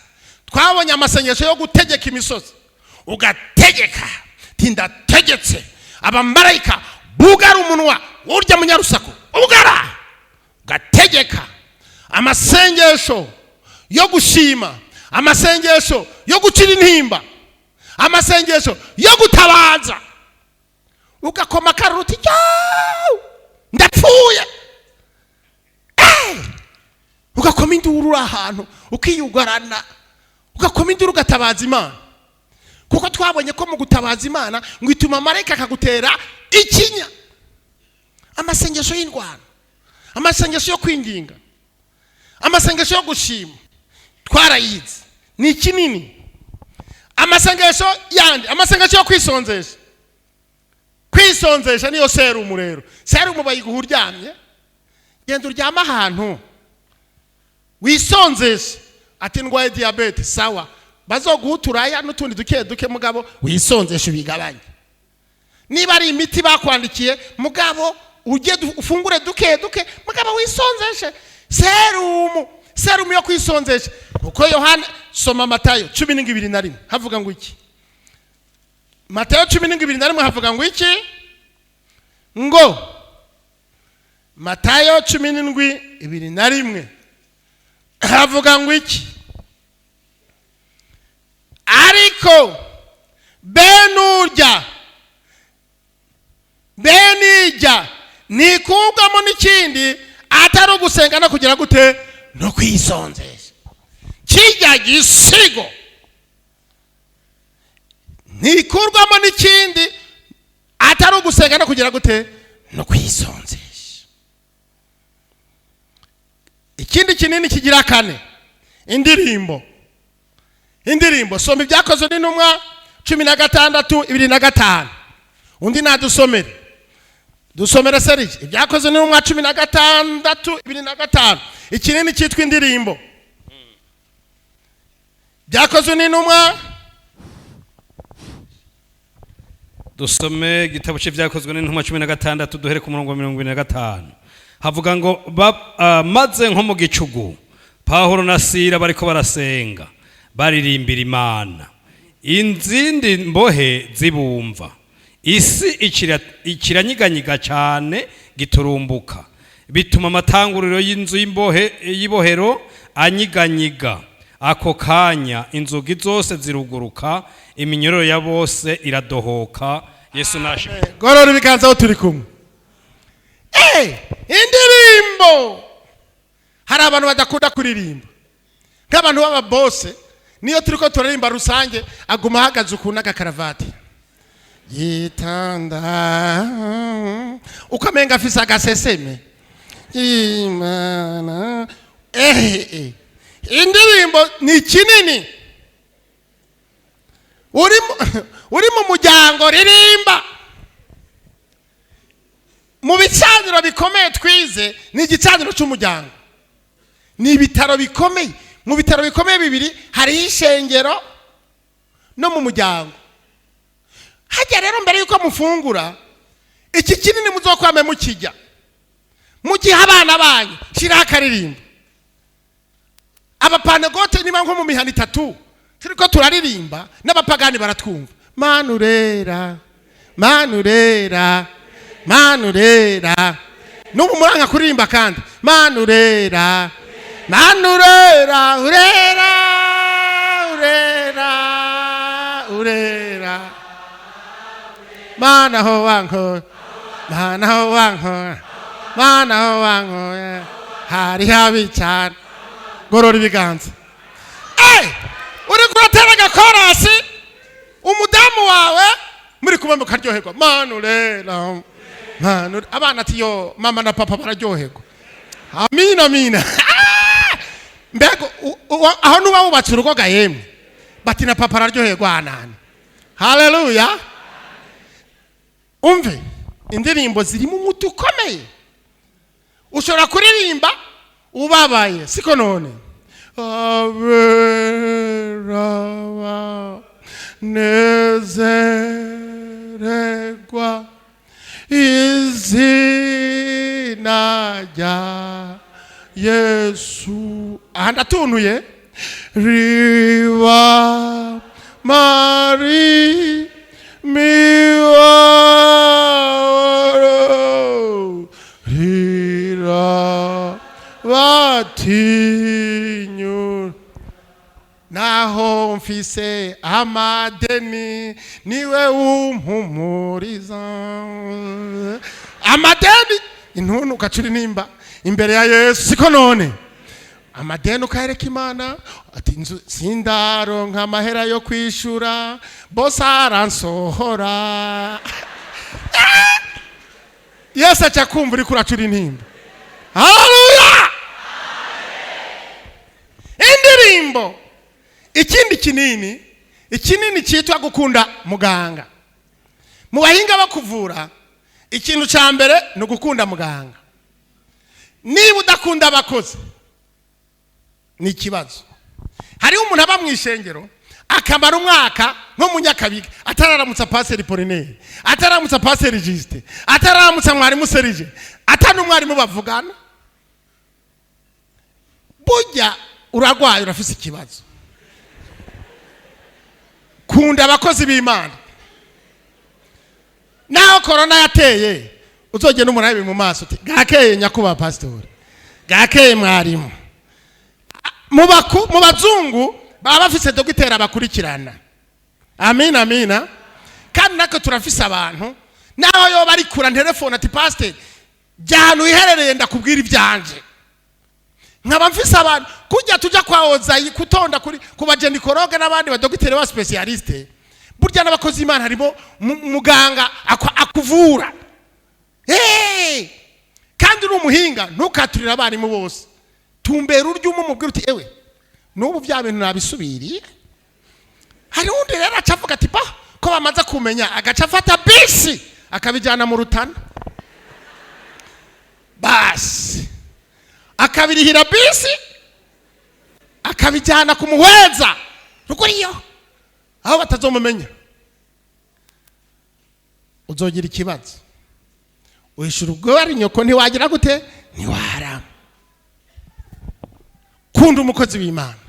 Twabonye amasengesho yo gutegeka imisozi, ugategeka ti: "Ndategetse abamarayika bugara umunwa urya munyarusaku, ugara." Ugategeka. Amasengesho yo gushima, amasengesho yo gukira intimba, amasengesho yo gutabaza, ugakoma akaruru uti: "Yauu, ndapfuye!" Ugakoma induru uri ahantu, ukiyugarana, ugakoma induru, ugatabaza Imana, kuko twabonye ko mu gutabaza Imana ngo ituma marayika akagutera ikinya. Amasengesho y'indwano, amasengesho yo kwinginga, amasengesho yo gushima, twarayize, ni kinini. Amasengesho yandi, amasengesho yo kwisonzesha. Kwisonzesha niyo serumu. Rero serumu bayiguha uryamye. Genda uryame ahantu wisonzeshe, ati: "Ndwaye diyabete." Sawa, bazoguha uturaya n'utundi duke duke, mugabo wisonzeshe, ubigabanye. Niba ari imiti bakwandikiye, mugabo ujye ufungure duke duke, mugabo wisonzeshe. Serumu, serumu yo kwisonzesha, kuko Yohana, soma Matayo 17:21, havuga ngo iki? Matayo 17:21 havuga ngo iki? Ngo Matayo 17:21 havuga ngo iki? Ariko bene urya, bene ijya ntikubwamo n'ikindi atari ugusenga no kugira gute? No kwisonzesha. Kijya gisigo ntikurwamo n'ikindi atari ugusenga no kugira gute? No kwisonzesha. Ikindi kinini kigira kane, indirimbo. Indirimbo, soma Ibyakozwe n'Intumwa 16:25. Undi nadusomere, dusomere serije Ibyakozwe n'Intumwa 16:25. Ikinini cyitwa indirimbo, Byakozwe n'Intumwa. Dusome igitabo cy'Ibyakozwe n'Intumwa 16, duhere ku murongo wa 75. Havuga ngo maze nko mu gicugu, Pawulo na Sira bariko barasenga, baririmbira Imana, inzindi mbohe zibumva. Isi ikiranyiganyiga cyane giturumbuka, bituma amatanguriro y'inzu y'imbohe y'ibohero anyiganyiga. Ako kanya inzugi zose ziruguruka, iminyororo ya bose iradohoka. Yesu nashimwe. Gorora ibiganza aho turi kumwe. Indirimbo, hari abantu badakunda kuririmba, nk'abantu b'ababose. Niyo turi ko turaririmba rusange, aguma ahagaze ukuntu agakaravati yitanda, uko amenga afise agaseseme Imana. Indirimbo ni kinini. Uri mu muryango, ririmba. Mu bicaniro bikomeye twize ni igicaniro cy'umuryango, ni ibitaro bikomeye. Mu bitaro bikomeye bibiri hariho ishengero no mu muryango. Hajya rero, mbere yuko mufungura iki kinini muzokwame mukijya mugihe abana banyu, shyiraho akaririmbo. Abapantegote niba nko mu mihana itatu turiko turaririmba, n'abapagani baratwumva: "Manurera, manurera, manurera." N'ubu muranga kuririmba kandi: "Manurera, manurera, urera, urera, urera, mana ho wanko, mana ho wanko, mana ho wanko, hari habi cyane." Gorora ibiganza. Uri kuratera agakorasi, umudamu wawe muri kumwe mukaryoherwa: "Manurera, manure." Abana ati: "Yo, mama na papa bararyoherwa." Amina, amina. Mbega aho nuba wubatse urugo ga yemwe, bati na papa araryoherwa anani. Haleluya! Umve, indirimbo zirimo umuti ukomeye. Ushobora kuririmba ubabaye, siko none? Abera banezererwa izina rya Yesu. Aha ndatuntuye. Riba mari miwaro rira batinyura, naho mfise amadeni, niwe umpumuriza. Amadeni, intuntu ugacura intimba imbere ya Yesu, siko none? Amadeni ukayereka Imana, ati: "Inzu sindaronka amahera yo kwishura, bose aransohora." Yesu aca kumva uriko uracura intimba. Haleluya! Indirimbo. Ikindi kinini, ikinini cyitwa gukunda muganga. Mu bahinga bakuvura, ikintu cya mbere ni ugukunda muganga. Niba udakunda abakozi, ni ikibazo. Hariho umuntu aba mu ishengero akamara umwaka nko mu Nyakabiga atararamutsa paseri Polineri, atararamutsa paseri Jisite, atararamutsa mwarimu Serije, atari n'umwarimu bavugana. Burya urarwaye, urafise ikibazo. Kunda abakozi b'Imana. Naho korona yateye, uzogenda umurabe mu maso uti: "Gakeye nyakubahwa pasitori, gakeye mwarimu." Mu bazungu baba bafise dogiteri abakurikirana. Amina, amina. Kandi natwe turafise abantu, naho yoba ari kura telefone ati: "Pasiteri, jyana wiherereye ndakubwira ibyanje." Nkaba mfise abantu kujya tujya kwa ozayi kutonda kuri ku ba gynécologue n'abandi badogiteri ba spécialiste. Burya n'abakozi b'Imana harimo muganga akuvura. Hey! Kandi uri umuhinga, ntukaturire abarimu bose. Tumbera urya umwe, umubwira uti: "Ewe, n'ubu bya bintu nabisubiriye." Hari undi rero aca avuga ati: "Pa ko bamaze kumenya," agaca afata bisi akabijyana mu Rutana, basi akabirihira bisi, akabijyana ku muhweza ruguriyo aho batazomumenya. Uzogira ikibazo, wishura ubwo ari nyoko, ntiwagira gute? Ntiwarama. Kunda umukozi w'Imana.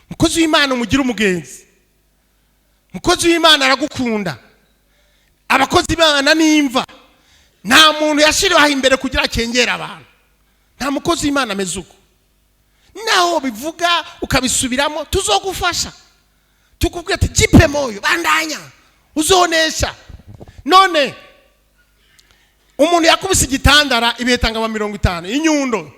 Umukozi w'Imana umugira umugenzi. Umukozi w'Imana aragukunda. Abakozi b'Imana n'imva, nta muntu yashyiriweho imbere kugira akengere abantu. Nta mukozi w'Imana ameze uko. Naho bivuga ukabisubiramo, tuzogufasha, tukubwira ati: "Jipe moyo, bandanya, uzonesha." None umuntu yakubise igitandara ibiheta 50, inyundo,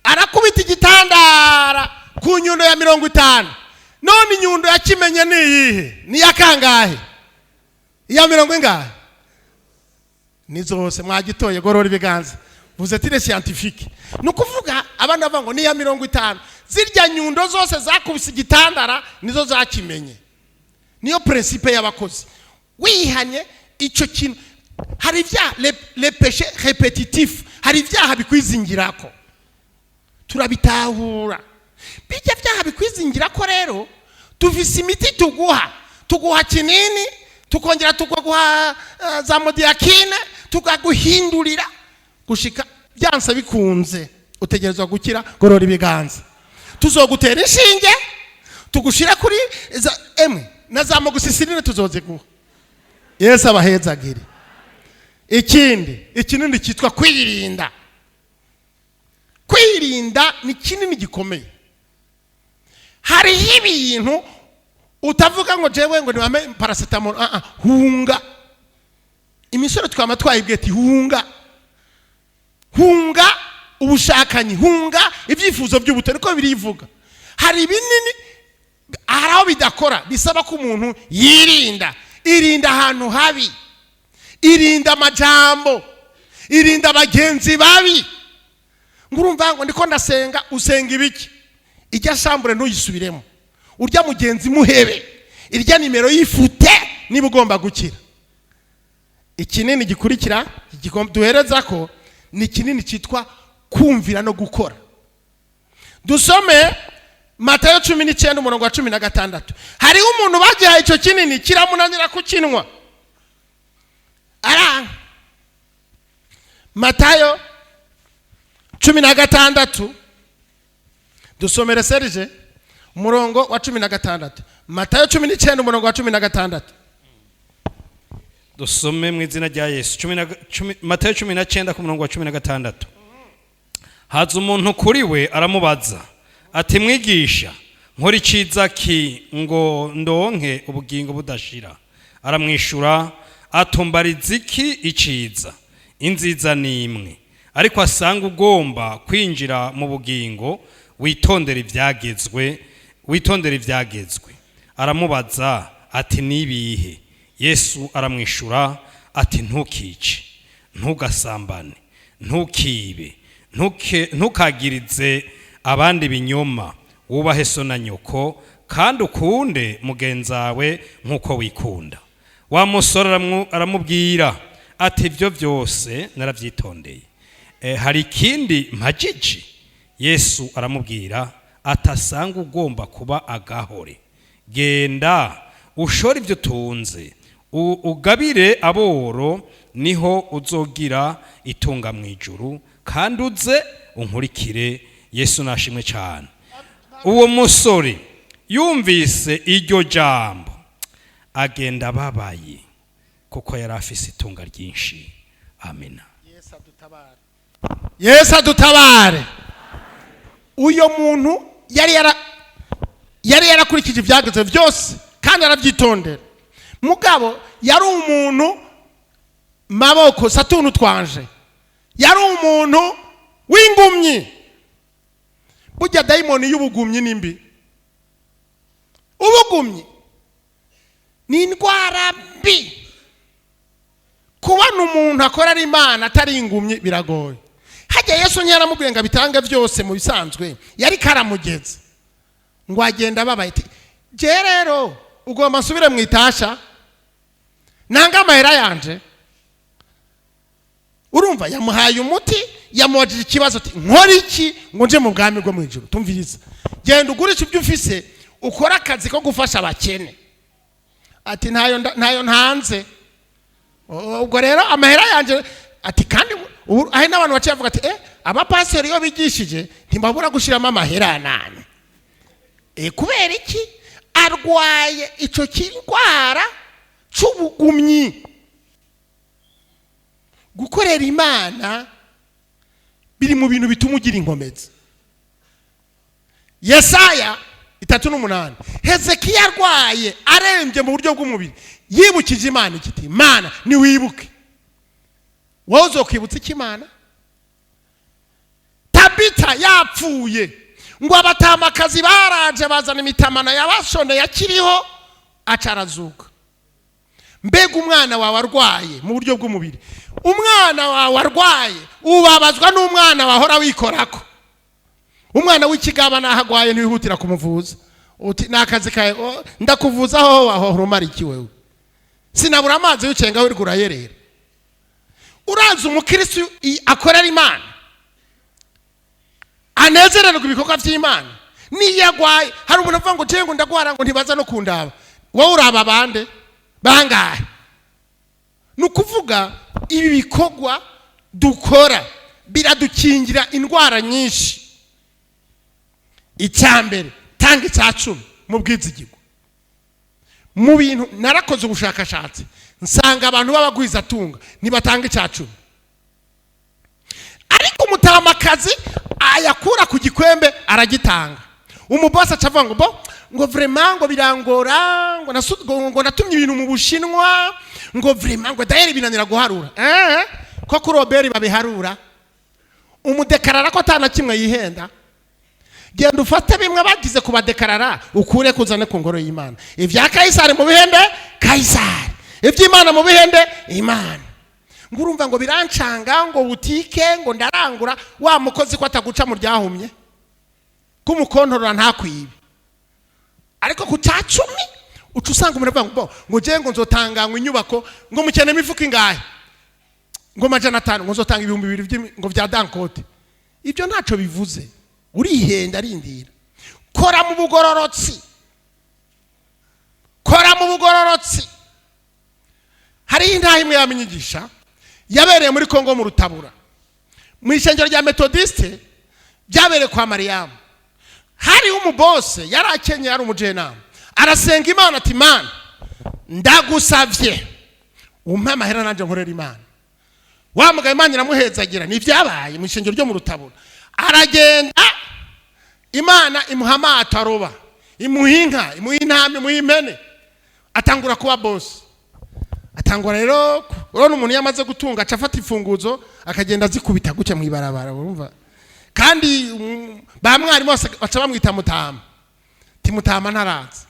arakubita igitandara ku nyundo ya 50. None inyundo yakimenye ni iyihe? Ni iya kangahe? Iya mirongo ingahe? Ni zose mwagitoye. Gorora ibiganza. Vous êtes les scientifiques. Ni ukuvuga abana bavuga ngo ni iya 50. Zirya nyundo zose zakubise igitandara nizo zakimenye. Niyo principe y'abakozi. Wihanye icyo kintu, hari ibyaha, les péchés répétitifs, hari ibyaha bikwizingirako, turabitahura. Bijya byaha bikwizingirako rero, tufise imiti tuguha. Tuguha kinini, tukongera tukaguha za amodiaquine, tukaguhindurira gushika byanse bikunze utegerezwa gukira. Gorora ibiganza. Tuzogutera inshinge, tugushira kuri za emwe na za amoxicilline, tuzoziguha. Yesu abahezagire. Ikindi, ikinini cyitwa kwirinda. Kwirinda ni kinini gikomeye. Hariho ibintu utavuga ngo jewe ngo niwame paracetamol. Ah ah, hunga. Imisoro twama twayibwiye ati: "Hunga, hunga ubushakanyi, hunga ibyifuzo by'ubuto." Niko birivuga. Hari ibinini, hari aho bidakora, bisaba ko umuntu yirinda. Irinda ahantu habi, irinda amajambo, irinda abagenzi babi. Ngo urumva ngo ndiko ndasenga. Usenga ibiki? Ijya chambre ntuyisubiremo, urya mugenzi muhebe, irya nimero yifute, niba ugomba gukira. Ikinini gikurikira duhereza ko ni kinini cyitwa kumvira no gukora. Dusome Matayo 19, umurongo wa 16. Hariho umuntu bagihaye icyo kinini, kiramunanira kukinwa, aranga. Matayo 16, dusomere Serge, umurongo wa 16. Matayo 19, umurongo wa 16. Dusome mu izina rya Yesu. Matayo 19 ku murongo wa 16. Haza umuntu kuri we, aramubaza ati: "Mwigisha, nkora iciza ki ngo ndonke ubugingo budashira?" Aramwishura atumbariza iki iciza? Inziza ni imwe. Ariko asanga ugomba kwinjira mu bugingo, witondera ibyagezwe, witondera ibyagezwe. Aramubaza ati: "Nibihe?" Yesu aramwishura ati: "Ntukice, ntugasambane, ntukibe, ntukagirize abandi ibinyoma, wubahe so na nyoko, kandi ukunde mugenzawe nk'uko wikunda." Wa musore aramubwira ati: "Ibyo byose narabyitondeye. Hari ikindi mpagije?" Yesu aramubwira atasanga ugomba kuba agahore, genda ushore ibyo utunze, ugabire aboro, niho uzogira itunga mu ijuru, kandi uze unkurikire. Yesu nashimwe cyane. Uwo musore yumvise iryo jambo, agenda ababaye, kuko yari afise itunga ryinshi. Amina. Yesu adutabare. Uyo muntu yari yarakurikije ibyagezwe byose kandi arabyitondera. Mugabo yari umuntu maboko satuntu twanje, yari umuntu w'ingumyi. Burya dayimoni y'ubugumyi ni mbi. Ubugumyi ni indwara mbi. Kubona umuntu akora ari Imana atari ingumyi biragoye. Hajya Yesu ntiyaramubwiye ngo abitange byose? Mu bisanzwe yari karamugeze ngo agenda ababaye. Ati: "Je rero ugomba nsubire mu itasha, nanga amahera yanje." Urumva yamuhaye umuti, yamubajije ikibazo ati: "Nkora iki ngo nje mu bwami bwo mu ijuru?" Tumviriza: "Genda ugurisha ibyo ufise, ukore akazi ko gufasha abakene." Ati ntayo ntanze. Ubwo rero amahera yanje, ati kandi ubu hari n'abantu baciye bavuga ati abapasiteri iyo bigishije ntibabura gushiramo amahera nane. Kubera iki? Arwaye ico kindwara c'ubugumyi. Gukorera Imana biri mu bintu bituma ugira inkomezi. Yesaya 38, Hezekiya arwaye arembye mu buryo bw'umubiri, yibukije Imana ikiti: "Imana niwibuke." Wowe uzokwibutsa iki Imana? Tabita yapfuye, ngo abatamakazi baraje bazana imitamana yabashoneye akiriho, aca arazuka. Mbega umwana wawe arwaye mu buryo bw'umubiri, umwana wawe arwaye, ubabazwa n'umwana wahora wikorako. Umwana w'ikigaba naho agwaye ntiwihutira kumuvuza, uti ni akazi kawe. Oh, ndakuvuza aho wahora umara iki wewe? Sinabura amazi y'ucenga wirirwa urayerera. Urazi umukristo akorera Imana, anezererwa ibikorwa by'Imana, niyo agwaye. Hari umuntu avuga ngo jewe ngo ndagwara, ngo ntibaza no kundaba. Wowe uraba bande bangahe? Ni ukuvuga ibi bikorwa dukora biradukingira indwara nyinshi. Icya mbere, tanga icya cumi mu bwizigirwa. Mu bintu narakoze ubushakashatsi, nsanga abantu b'abagwizatunga ntibatanga icya cumi, ariko umutamakazi ayakura ku gikwembe aragitanga. Umubosi aca avuga ngo bo ngo vraiment ngo birangora, ngo natumye ibintu mu Bushinwa, ngo vraiment ngo dayeri binanira guharura. Ko kuri Robert babiharura, umudekarara ko atana kimwe yihenda. Genda ufate bimwe bagize kubadekarara, ukure kuzane ku ngoro y'Imana. Ibya Kayisari mu bihende Kayisari, iby'Imana mu bihende Imana. Ngo urumva ngo birancanga, ngo butike ngo ndarangura, wa mukozi ko ataguca mu ryahumye kumukontorora ntakwibe. Ariko ku cya cumi uca usanga umuntu avuga ngo bo ngo ngiye ngo nzotanganywa inyubako, ngo mukene imifuka ingahe, ngo 500, ngo nzotanga 2000 ngo bya dankote. Ibyo ntacyo bivuze, urihenda. Arindira, kora mu bugororotsi, kora mu bugororotsi. Hariho intaha imwe yamenyigisha yabereye muri Kongo mu Rutabura, mu ishengero rya Metodiste, byabereye kwa Mariyamu. Hariho umubose yari akenye, yari umujenama. Arasenga Imana ati: "Imana, ndagusavye umpe amahera nanjye nkorera Imana." Wa mugabo Imana iramuhezagira. Ni ibyabaye mu ishengero ryo mu Rutabura. Aragenda, Imana imuha amato aroba, imuha inka, imuha intama, imuha impene, atangura kuba bosi. Atangura rero, urabona umuntu iyo amaze gutunga aca afata imfunguzo akagenda azikubita gutya mu ibarabara. Urumva kandi ba mwarimu bose baca bamwita mutama. Timutama ntaraza.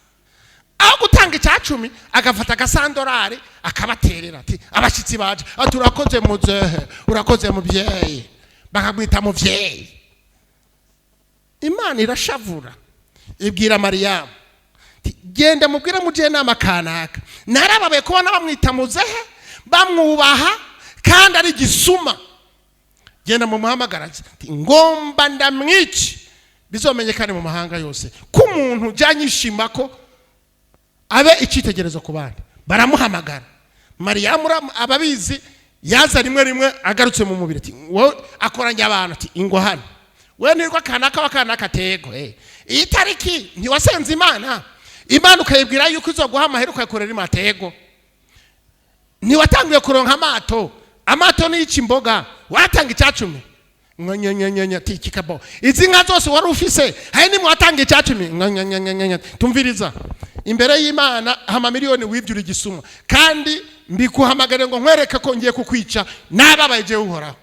Aho gutanga icya cumi, agafata agasandorari akabaterera, ati: "Abashyitsi baje." Ati: "Urakoze muzehe, urakoze mubyeyi." Bakamwita mubyeyi. Imana irashavura, ibwira Mariyamu ati: "Genda mubwire mujyenama kanaka narababaye kubona bamwita muzehe, bamwubaha, kandi ari gisuma. Genda mumuhamagara." Ati: "Ngomba ndamwice, bizomenyekane mu mahanga yose ko umuntu ujyanyishima ko abe icyitegererezo ku bandi." Baramuhamagara. Mariyamu ababizi yaza rimwe rimwe agarutse mu mubiri, ati wowe, akoranya abantu, ati: "Ingo hano, we nirwa kanaka wa kanaka tego, iyi tariki ntiwasenze Imana, Imana ukayibwira yuko izoguha amahera ukayakorera imatego? Ntiwatanguye kuronka amato? Amato niyica imboga. Watanga icyacumi?" Nyanyanyanyannya tikikabo. "Izi nka zose wari ufise, hari nimwe watanga icyacumi?" Nyanyanyanyannya. "Tumviriza, imbere y'Imana hama miliyoni wibye, uri gisuma, kandi mbikuhamagare ngo nkwereke ko ngiye kukwica. Nababaye jewe Uhoraho,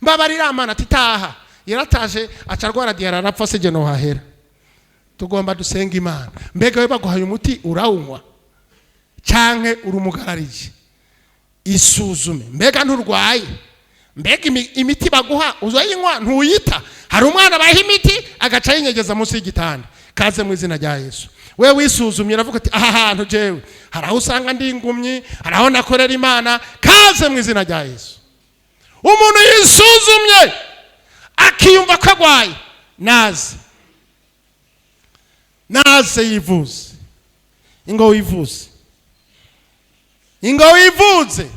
mbabarira Amana." Ati: "Taha." Yarataje, aca arwara diyara, arapfa. Se no hahera tugomba dusenga Imana. Mbega we baguhaye umuti urawunywa canke urumugararije? Isuzume. Mbega nturwaye? Mbega imiti baguha uzayinywa, ntuyita? Hari umwana baha imiti agaca yinyegeza munsi y'igitanda. Kaze mu izina rya Yesu. We wisuzumye uravuga ati: "Aha hantu jewe hari aho usanga ndi ingumyi, hari aho nakorera Imana." Kaze mu izina rya Yesu. Umuntu yisuzumye akiyumva ko agwaye, naze, naze yivuze. Ingo wivuze. Ingo wivuze.